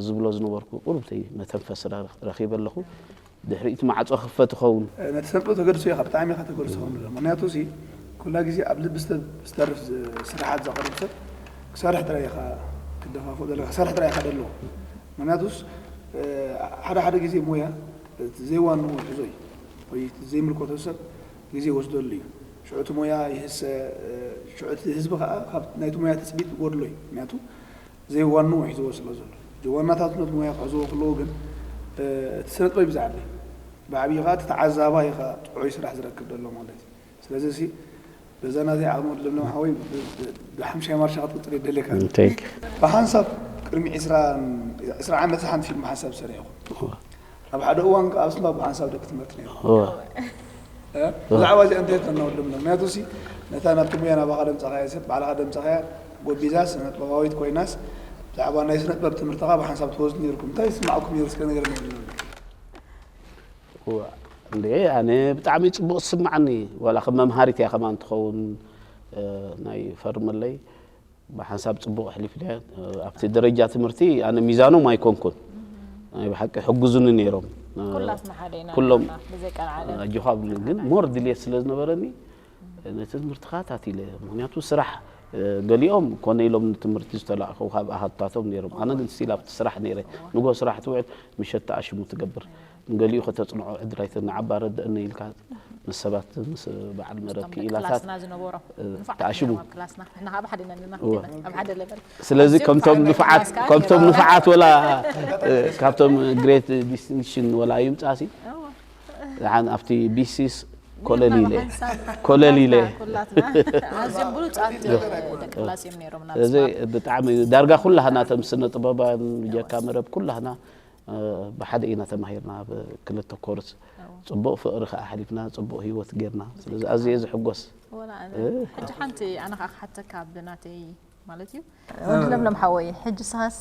ዝብሎ ዝነበርኩ ቁሩብተይ መተንፈሲ ረኺበ ኣለኹ። ድሕሪኡ እቲ ማዕጾ ክፈት ይኸውን። ነቲ ሰብ ተገድሶ ኢኻ፣ ብጣዕሚ ኢኻ ተገድሶ ከም ዘሎ። ምኽንያቱ ሲ ኩላ ግዜ ኣብ ልቢ ዝተርፍ ስራሓት ዘቕርብ ሰብ ክሰርሕ ጥራይ ኢኻ ክደፋፍኦ ዘለካ፣ ክሰርሕ ጥራይ ኢኻ ደለዎ። ምኽንያቱስ ሓደ ሓደ ግዜ ሞያ እቲ ዘይዋንኡ ይሕዞ እዩ፣ ወይ እቲ ዘይምልከቶ ሰብ ግዜ ይወስደሉ እዩ። ሽዑ እቲ ሞያ ይህሰ፣ ሽዑ እቲ ህዝቢ ከዓ ካብ ናይቲ ሞያ ትፅቢት ይጎድሎ እዩ። ምኽንያቱ ዘይዋንኡ ሒዝዎ ስለ ዘሎ፣ እቲ ዋናታት ነቲ ሞያ ክሕዝዎ ከለዉ ግን እቲ ስነ ጥበብ ይብዛሓለይ። ብዓብዪ ከዓ እቲ ተዓዛባይ ኢኻ ጥዑይ ስራሕ ዝረክብ ዘሎ ማለት እዩ። ስለዚ ሲ በዛ ናተይ ዓቕሚ ወዲ ለምለም ሓወይ ብሓምሻይ ማርሻ ክትቅፅል የደልየካ። ብሓንሳብ ቅድሚ ዕስራ ዓመት ሓንቲ ፊልም ሓንሳብ ሰሪሕኹ። ኣብ ሓደ እዋን ከዓ ኣብ ስምባ ብሓንሳብ ደቂ ትምህርቲ ነይሩ። ብዛዕባ እዚኣ እንታይ ትኾና ወዲ ለምለም? ምክንያቱ ሲ ነታ ናብቲ ሙያ ናባኻ ደምፃኻያ ሰብ ባዕልኻ ደምፃኻያ ጎቢዛ ስነ ጥበባዊት ኮይናስ ብዛዕባ ናይ ስነ ጥበብ ትምህርትኻ ብሓንሳብ ትወስዱ ነይርኩም። እንታይ ይስማዕኩም ነይሩ? እስከ ንገረኒ ወዲ ለምለም። እንዴ፣ ኣነ ብጣዕሚ ጽቡቕ ዝስምዓኒ፣ ዋላ ከም መምሃሪት እያ ከማን ትኸውን። ናይ ፈርመለይ ብሓንሳብ ጽቡቕ ኣሕሊፍለያ። ኣብቲ ደረጃ ትምህርቲ ኣነ ሚዛኖም ኣይኮንኩን። ናይ ብሓቂ ሕጉዙኒ ነይሮም። ኩላትና ሓደ ኢና ኩሎም ብዘይ ቀልዓለም። ኣጆኻ ብሉኒ። ግን ሞር ድልየት ስለ ዝነበረኒ ነቲ ትምህርቲ ከታቲለ። ምክንያቱ ስራሕ፣ ገሊኦም ኮነ ኢሎም ንትምህርቲ ዝተላእከው ካብ ኣሃዱታቶም ነይሮም። ኣነ ግን ስቲል ኣብቲ ስራሕ ነይረ። ንጎ ስራሕ ትውዕል፣ ምሸት ተኣሽሙ ትገብር። ንገሊኡ ከተጽንዖ ዕድል ኣይተ-፣ ንዓባ ረድእኒ ኢልካ ምስ ሰባት ምስ በዓል መረብ እቶም ክኢላታት ክላስና ዝነበሮም እ፣ ንፉዓት ተኣሽሙ። ነይሮም ኣብ ክላስና ንሕና ካብ ሓደ ነና እወ። ኣብ ሓደ ለበል ስለዚ ኣዝዮም ከምቶም ብጣዕሚ ንፉዓት ክላስካ ከምቶም ነይሮም። ንፉዓት ወላ እ፣ ካብቶም ግሬት ዲስቲንክሽን ወላ ይምጻሲ እወ። ዝሓን ኣብቲ ቢሲስ ኮለል ኢለ ሓንሳብ ኮለል ኢለ ኩላትና ኣዝዮም ብሉጻት ደቂ ክላስ እዮም ነይሮም ናብ እዚ ስማርት ብጣዕሚ ዳርጋ ኩላህና ተም ስነ ጥበባን ብጀካ መረብ ኩላህና እ፣ ብሓደ ኢና ተማሂርና ኣብ ክልተ ኮርስ እወ። ጽቡቕ ፍቕሪ ከኣ ሓሊፍና ጽቡቕ ህይወት ጌርና ስለዚ ኣዝየ ዝሕጎስ ወላ ኣነ እ? ሕጂ ሓንቲ ኣነ ከዓ ክሓተካ ብናተይ ማለት እዩ ወዲ ለምለም ሓወይ ሕጂ ሳስ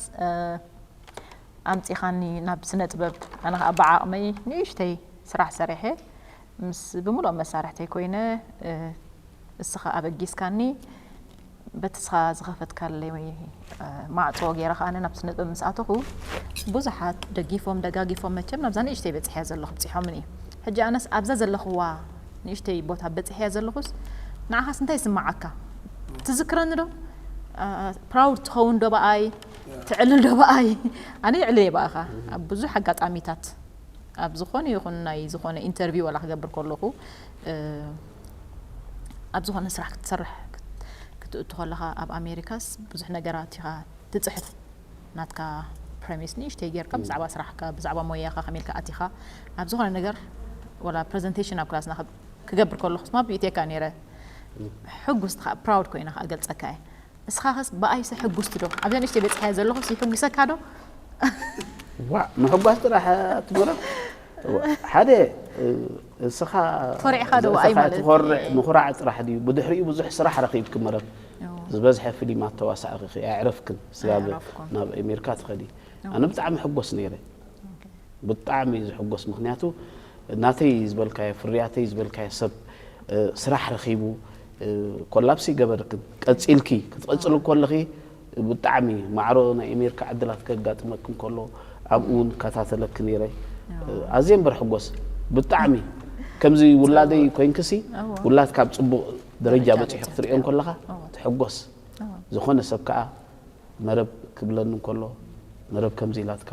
ኣምፂኻኒ ናብ ስነ ጥበብ ኣነ ከዓ ብዓቕመይ ንእሽተይ ስራሕ ሰሪሐ ምስ ብምሉኦም መሳርሕተይ ኮይነ እ፣ እስኻ ኣበጊስካኒ በቲ እስኻ ዝኸፈትካለይ ወይ እ፣ ማዕፆ ገይረ ከዓ ኣነ ናብ ስነ ጥበብ ምስ ኣተኹ ብዙሓት ደጊፎም ደጋጊፎም መቸም ናብዛ ንእሽተይ በፂሐ ዘለኹ ብፂሖምኒ እዩ ሕጂ ኣነስ ኣብዛ ዘለኽዋ ንእሽተይ ቦታ በፂሐያ ዘለኹስ ንዓኻስ እንታይ ይስምዓካ ትዝክረኒ ዶ ፕራውድ ትኸውን ዶ ብኣይ ትዕልል ዶ ብኣይ ኣነ ይዕልል እየ ብኣኻ ኣብ ብዙሕ ኣጋጣሚታት ኣብ ዝኾነ ይኹን ናይ ዝኾነ ኢንተርቪው ዋላ ክገብር ከለኹ እ፣ ኣብ ዝኾነ ስራሕ ክትሰርሕ ክት- ክትእቱ ከለኻ ኣብ ኣሜሪካስ ብዙሕ ነገራት ኢኻ ትፅሕፍ ናትካ ፕሬሚስ ንእሽተይ ጌርካ ብዛዕባ ስራሕካ ብዛዕባ ሞያኻ ከመይ ኢልካ ኣቲኻ ኣብ ዝኾነ ነገር ወላ ፕሬዘንቴሽን ኣብ ክላስና ክብ- ክገብር ከለኹ ስማ ብኢትካ ነይረ ሕጉስቲ ከዓ ፕራውድ ኮይነ ከዓ ገልፀካ እየ እስኻኸስ ብኣይሰ ሕጉስቲ ዶ ኣብዛ ንእሽተይ በፅሐያ ዘለኹስ ይሕጉሰካ ዶ ዋ ምሕጓስ ጥራሕ ትመረብ ሓደ እ፣ እስኻ ኮሪዕካ ዶ እስኻ ብኣይ ማለት ትኾርዕ ምኹራዕ ጥራሕ ድዩ ብድሕሪኡ ብዙሕ ስራሕ ረኺብኪ መረብ እዎ። ዝበዝሐ ፊልማት ተዋሳእኺ ኣዕረፍክን ስጋብ ኣዕረፍኩን። ናብ ኣሜሪካ ትኸዲ ኣነ ብጣዕሚ ሕጎስ ነይረ ብጣዕሚ እዩ ዝሕጎስ ምክንያቱ ናተይ ዝበልካዮ ፍርያተይ ዝበልካዮ ሰብ እ፣ ስራሕ ረኺቡ እ፣ ኮላፕስ ይገበርክን ቀፂልኪ ክትቐፅል ከለኺ ብጣዕሚ ማዕሮ ናይ ኣሜሪካ ዕድላት ከጋጥመክን ከሎ ኣብኡ እውን እከታተለኪ ነይረ እ፣ ኣዝየ እምበር ሕጎስ ብጣዕሚ ከምዚ ውላደይ ኮይንክሲ እዎ። ውላድ ካብ ፅቡቕ ደረጃ ደረጃ በፂሑ በፂሑ ክትሪኦ ከለኻ እዎ። ትሕጎስ እዎ። ዝኾነ ሰብ ከዓ መረብ ክብለኒ እንከሎ መረብ ከምዚ ኢላትካ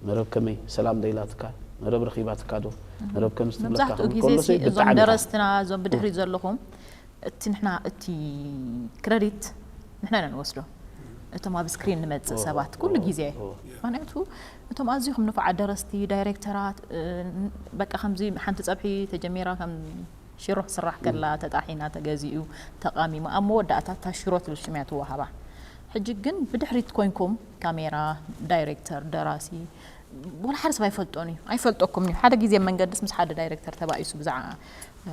መረብ ከመይ ሰላም ዶ ኢላትካ መረብ ረኺባትካ ዶ መረብ ከምዚ ትብለካ መብዛሕትኡ ክብል ግዜ ከሎ ሲ ሰይ እዞም ብጣዕሚ ኢኻ ደረስትና እዞም ብድሕሪት ዘለኹም እቲ ንሕና እቲ ክረዲት ንሕና ኢና ንወስዶ እቶም ኣብ ስክሪን ንመፅእ ሰባት ኩሉ ግዜ ምክንያቱ እቶም ኣዝኹም ንፉዓት ደረስቲ ዳይሬክተራት እ፣ በቃ ከምዚ ሓንቲ ፀብሒ ተጀሚራ ከም ሽሮ ክስራሕ ከላ ተጣሒና ተገዚኡ ተቃሚሙ ኣብ መወዳእታ እታ ሽሮ ትብል ሽም እያ ትወሃባ ሕጂ ግን ብድሕሪት ኮይንኩም ካሜራ ዳይሬክተር ደራሲ ወላ ሓደ ሰብ ኣይፈልጦን እዩ ኣይፈልጠኩም እዩ ሓደ ግዜ መንገድስ ምስ ሓደ ዳይሬክተር ተባኢሱ ብዛዕባ እ፣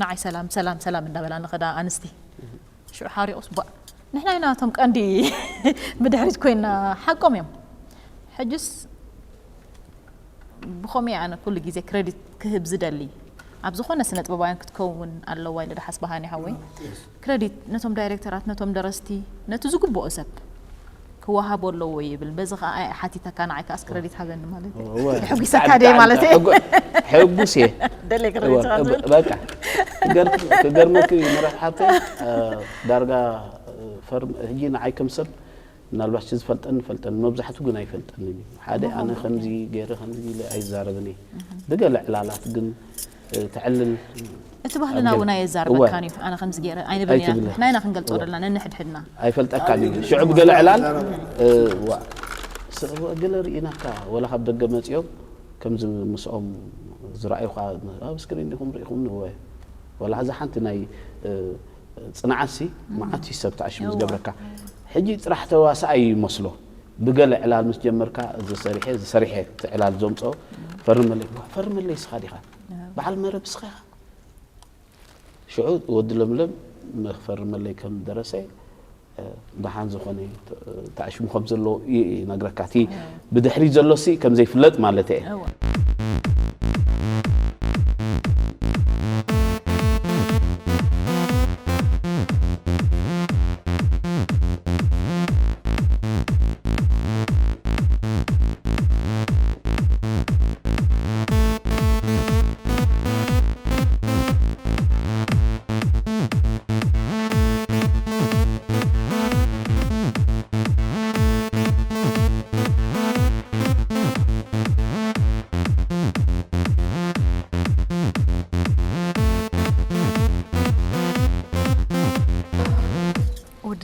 ንዓይ ሰላም ሰላም ሰላም እንዳበላ ንኸዳ ኣንስቲ ሽዑ ሓሪቑስ ባ ንሕና ኢና እቶም ቀንዲ ብድሕሪት ኮይና ሓቆም እዮም ሕጅስ ብኸምኡ ኣነ ኩሉ ግዜ ክረዲት ክህብ ዝደሊ ኣብ ዝኾነ ስነ ጥበባውያን ክትከውን ኣለዋ ኢለ ድሓስበሃኒ ሓወይ ክረዲት ነቶም ዳይሬክተራት ነቶም ደረስቲ ነቲ ዝግብኦ ሰብ ክወሃቦ ኣለዎ ይብል በዚ ከዓ ሓቲተካ ንዓይ ከዓስ ክረዲት ሃበኒ ማለት እዩ ተሐጒሰካ ድየ ማለት እዩ ሕጉስ እየ ደለ ክረዲት በቃ ክገርመኪ መራሕሓብተይ ዳርጋ ፈርም ሕጂ ንዓይ ከም ሰብ ምናልባት ዝፈልጠኒ ፈልጠኒ መብዛሕቱ ግን ኣይፈልጠንን እዩ ሓደ ኣነ ከምዚ ገይረ ከምዚ ኢለ ኣይዛረብን እየ ብገለ ዕላላት ግን ተዕልል እቲ ባህልና እውን ኣየዛርበካን እዩ ኣነ ከምዚ ገይረ ኣይንብል ኢና ንሕና ኢና ክንገልፆ ዘለና ነንሕድሕድና ኣይፈልጠካን እዩ ሽዑ ብገለ ዕላል ገለ ርኢናካ ወላ ካብ ደገ መፂኦም ከምዚ ምስኦም ዝረኣዩካ ኣብ ስክሪን ዲኹም ርኢኹም ንወ ወላ እዚ ሓንቲ ናይ ፅንዓትሲ መዓት እዩ ሰብ ተኣሽሙ ዝገብረካ ሕጂ ጥራሕ ተዋሳኣይ ይመስሎ ብገለ ዕላል ምስ ጀመርካ እዚ ሰሪሐ እዚ ሰሪሐ እቲ ዕላል ዘምፅኦ ፈርመለይ ፈርመለይ ስኻ ዲኻ በዓል መረብ ስኻ ኢኻ ሽዑ ወዲ ለምለም መኽፈርመለይ ከም ደረሰ ደሓን ዝኾነ ተኣሽሙ ከም ዘሎ ይነግረካ እቲ ብድሕሪ ዘሎሲ ከም ዘይፍለጥ ማለት እየ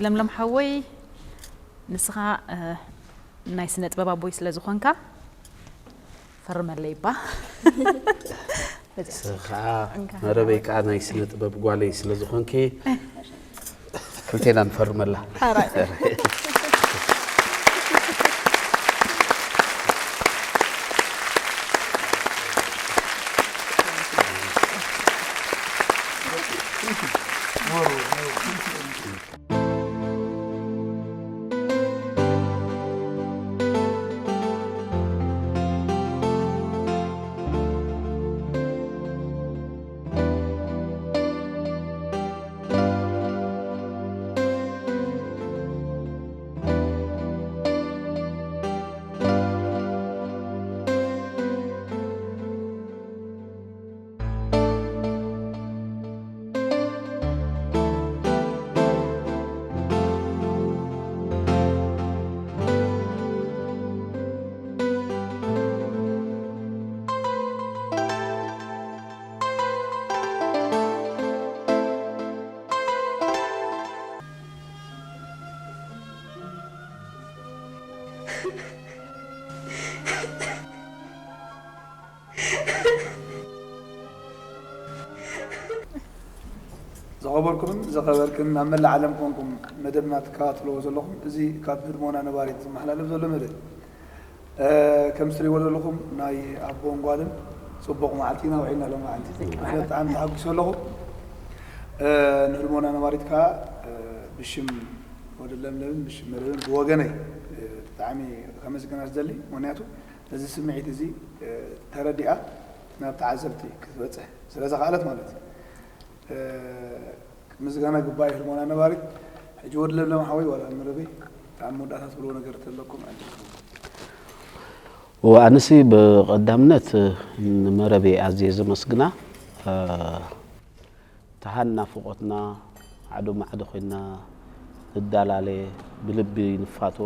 ለምለም ሓወይ፣ ንስኻ፣ እ፣ ናይ ስነ ጥበብ ኣቦይ ስለ ዝኾንካ፣ ፈርመለይ እባ። በዚኣ ንስኻ እንካ መረበይ ከዓ ናይ ስነ ጥበብ ጓለይ ስለ ዝኾንኪ፣ ክልቴና ንፈርመላ። ሓራይ። ዝኸበርኩምን ዝኸበርክን ኣብ መላእ ዓለም ኮንኩም መደብና ትከታተልዎ ዘለኹም፣ እዚ ካብ ህድሞና ነባሪት ዝመሓላለፍ ዘሎ መደብ፣ እ፣ ከም እትሪእዎ ዘለኹም ናይ ኣቦን ጓልን ጽቡቕ መዓልቲ ኢና ውዒልና ሎም መዓልቲ። ኣነ ብጣዕሚ ተሓጒሰ ኣለኹ። እ፣ ንህድሞና ነባሪት ከኣ፣ እ፣ ብሽም ወዲ ለምለምን ብሽም መደብን ብወገነይ፣ እ፣ ብጣዕሚ ከመስግና ዝደሊ። ምኽንያቱ ነዚ ስምዒት እዚ፣ እ፣ ተረዲኣ ናብ ተዓዘብቲ ክትበጽሕ ስለ ዝኸኣለት ማለት እዩ። እ፣ ምስጋና ግባእ ህድሞና ነባሪት። ሕጂ ወዲ ለምለም ሓወይ ዋላ ንመረበይ ኣብ መወዳእታ ትብልዎ ነገር ተለኩም ዕድል ክህበኩም። ወኣንሲ ብቐዳምነት ንመረበይ ኣዝየ ዘመስግና፣ እ፣ ተሃን ናፍቖትና ዓዶ ማዕዶ ኮይና ንዳላለ ብልቢ ንፋቶ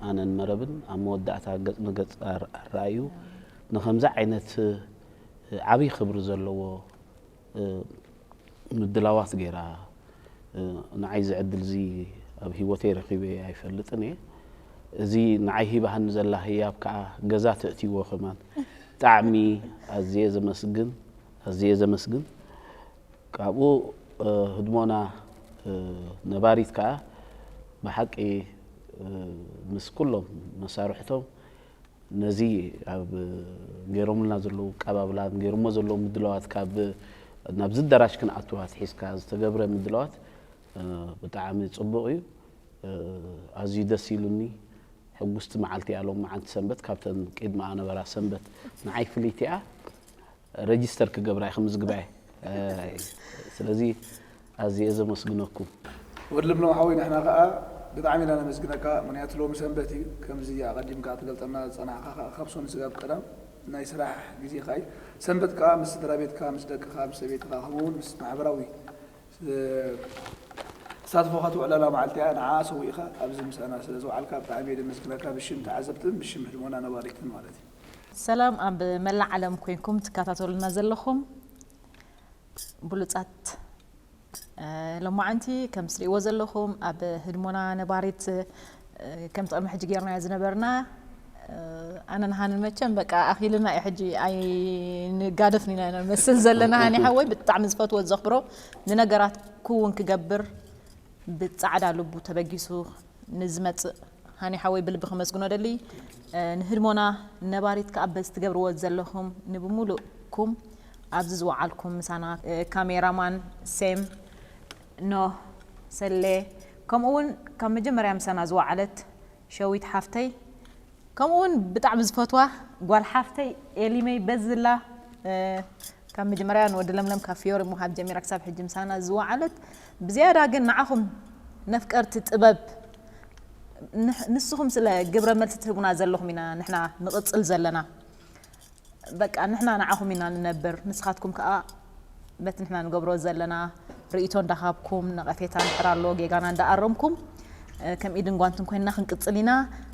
ኣነን መረብን ኣብ መወዳእታ ገጽ ንገጽ ኣር-፣ ኣራእዩ ንኸምዚ ዓይነት ዓብዪ ክብሪ ዘለዎ፣ እ፣ ምድላዋት ገይራ፣ እ፣ ንዓይ እዚ ዕድል እዚ ኣብ ህይወተይ ረኺበ ኣይፈልጥን እየ። እዚ ንዓይ ሂባሃኒ ዘላ ህያብ ከኣ ገዛ ተእትይዎ ከማን ብጣዕሚ ኣዝየ ዘመስግን፣ ኣዝየ ዘመስግን። ካብኡ፣ እ፣ ህድሞና፣ እ፣ ነባሪት ከኣ ብሓቂ፣ እ፣ ምስ ኩሎም መሳርሕቶም ነዚ ኣብ ገይሮምልና ዘለዉ ኣቀባብላን ገይሮሞ ዘለዉ ምድላዋት ካብ ናብዚ ኣዳራሽ ክንኣቱ ኣትሒዝካ ዝተገብረ ምድላዋት፣ እ፣ ብጣዕሚ ጽቡቕ እዩ። እ፣ ኣዝዩ ደስ ኢሉኒ። ሕጉስቲ መዓልቲ እያ ሎም መዓልቲ ሰንበት፣ ካብተን ቅድሚኣ ነበራ ሰንበት ንዓይ ፍልይቲ እያ። ረጂስተር ክገብራ እየ፣ ክምዝግባ እየ። እ፣ ስለዚ ኣዝየ ዘመስግነኩም። ወዲ ለምለም ሓወይ፣ ንሕና ከኣ ብጣዕሚ ኢና ነመስግነካ። ምኽንያቱ ሎሚ ሰንበት እዩ፣ ከምዚ ኣቐዲምካ ትገልጸልና ዝጸናሕካ ከኣ ካብ ሶኒ ስጋብ ቀዳም ናይ ስራሕ ግዜኻ እዩ። ሰንበት ከኣ ምስ ስድራ ቤትካ፣ ምስ ደቅኻ፣ ምስ ሰበይትኻ፣ ከምኡ እውን ምስ ማሕበራዊ፣ እ፣ ተሳትፎኻ ትውዕለላ መዓልቲ እያ። ንዓ ሰዊእኻ ኣብዚ ምሳና ስለ ዝወዓልካ ብጣዕሚ እየ ዘመስግነካ፣ ብሽም ተዓዘብትን ብሽም ህድሞና ነባሪትን ማለት እዩ። ሰላም ኣብ መላእ ዓለም ኮይንኩም ትከታተሉና ዘለኹም ብሉጻት፣ እ፣ ሎማዓንቲ ከም ትርእይዎ ዘለኹም ኣብ ህድሞና ነባሪት፣ እ፣ ከምቲ ቅድሚ ሕጂ ጌርናዮ ዝነበርና፣ እ፣ ኣነን ሃንን መቸም በቃ ኣኺልና እዩ ሕጂ ኣይንጋደፍን ኢና ንመስል ዘለና። ሃኒ ሓወይ ብጣዕሚ ዝፈትዎ ዘኽብሮ ንነገራት ክውን ክገብር ብጻዕዳ ልቡ ተበጊሱ ንዝመጽእ ሃኒ ሓወይ ብልቢ ከመስግኖ ደሊ። እ፣ ንህድሞና ነባሪት ከኣ በዚ ትገብርዎ ዘለኹም ንብሙሉእኩም ኣብዚ ዝወዓልኩም ምሳና፣ እ፣ ካሜራማን ሴም፣ ኖህ፣ ሰሌ፣ ከምኡ እውን ካብ መጀመርያ ምሳና ዝወዓለት ሸዊት ሓፍተይ፣ ከምኡ እውን ብጣዕሚ ዝፈትዋ ጓል ሓፍተይ ኤሊመይ በዝላ፣ እ፣ ካብ መጀመርያ ንወዲ ለምለም ካብ ፊዮሪ ምሃብ ጀሚራ ክሳብ ሕጂ ምሳና ዝወዓለት፣ ብዝያዳ ግን ንዓኹም ነፍቀርቲ ጥበብ ንሕ-፣ ንስኹም ስለ ግብረ መልሲ ትህቡና ዘለኹም ኢና ንሕና ንቕጽል ዘለና። በቃ ንሕና ንዓኹም ኢና ንነብር፣ ንስኻትኩም ከኣ በቲ ንሕና ንገብሮ ዘለና ርእይቶ እንዳሃብኩም፣ ነቐፌታ እንድሕር ኣሎ ጌጋና እንዳኣረምኩም፣ እ፣ ከም ኢድን ጓንትን ኮይንና ክንቅጽል ኢና።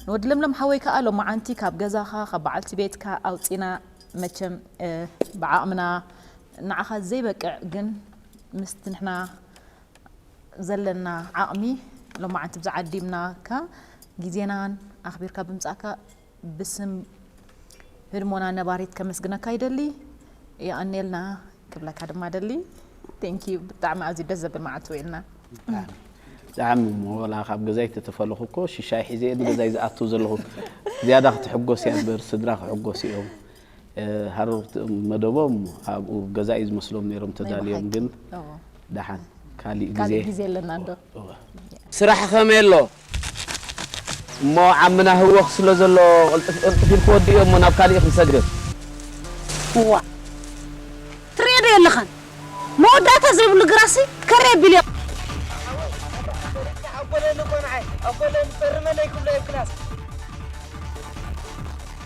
ንወዲ ለምለም ሓወይ ከኣ ሎማዓንቲ ካብ ገዛኻ፣ ካብ በዓልቲ ቤትካ ኣውጺና መቸም፣ እ፣ ብዓቕምና ንዓኻ ዘይበቅዕ ግን ምስቲ ንሕና ዘለና ዓቕሚ ሎማዓንቲ ብዛ ዓዲምናካ ግዜናን ኣኽቢርካ ብምጻእካ ብስም ህድሞና ነባሪት ከመስግነካ ይደሊ። የቐኔልና ክብለካ ድማ ደሊ። Thank you። ብጣዕሚ ኣዝዩ ደስ ዘብል መዓልቲ ውዒልና። ብጣዕሚ እሞ ወላ ካብ ገዛይ ተተፈለኹ እኮ ሽሻይ ሒዘ እየ ንገዛይ ዝኣቱ ዘለኹ። ዝያዳ ክትሕጎስ እያ እምበር ስድራ ክሕጎስ እዮም። ሃረርቲ መደቦም ኣብኡ ገዛ እዩ ዝመስሎም ነይሮም ተዳልዮም፣ ግን ደሓን ካሊእ ግዜ ግዜ ኣለና እንዶ። ስራሕ ከመይ ኣሎ? እሞ ዓምና ህወኽ ስለ ዘሎ ቅልጥፍ ቅልጥፍ ኢልክ ወዲእዮ እሞ ናብ ካሊእ ክንሰግር። እዋ ትሪኦ ዶ የለኻን? መወዳእታ ዘይብሉ ግራሲ ከረ ቢልዮ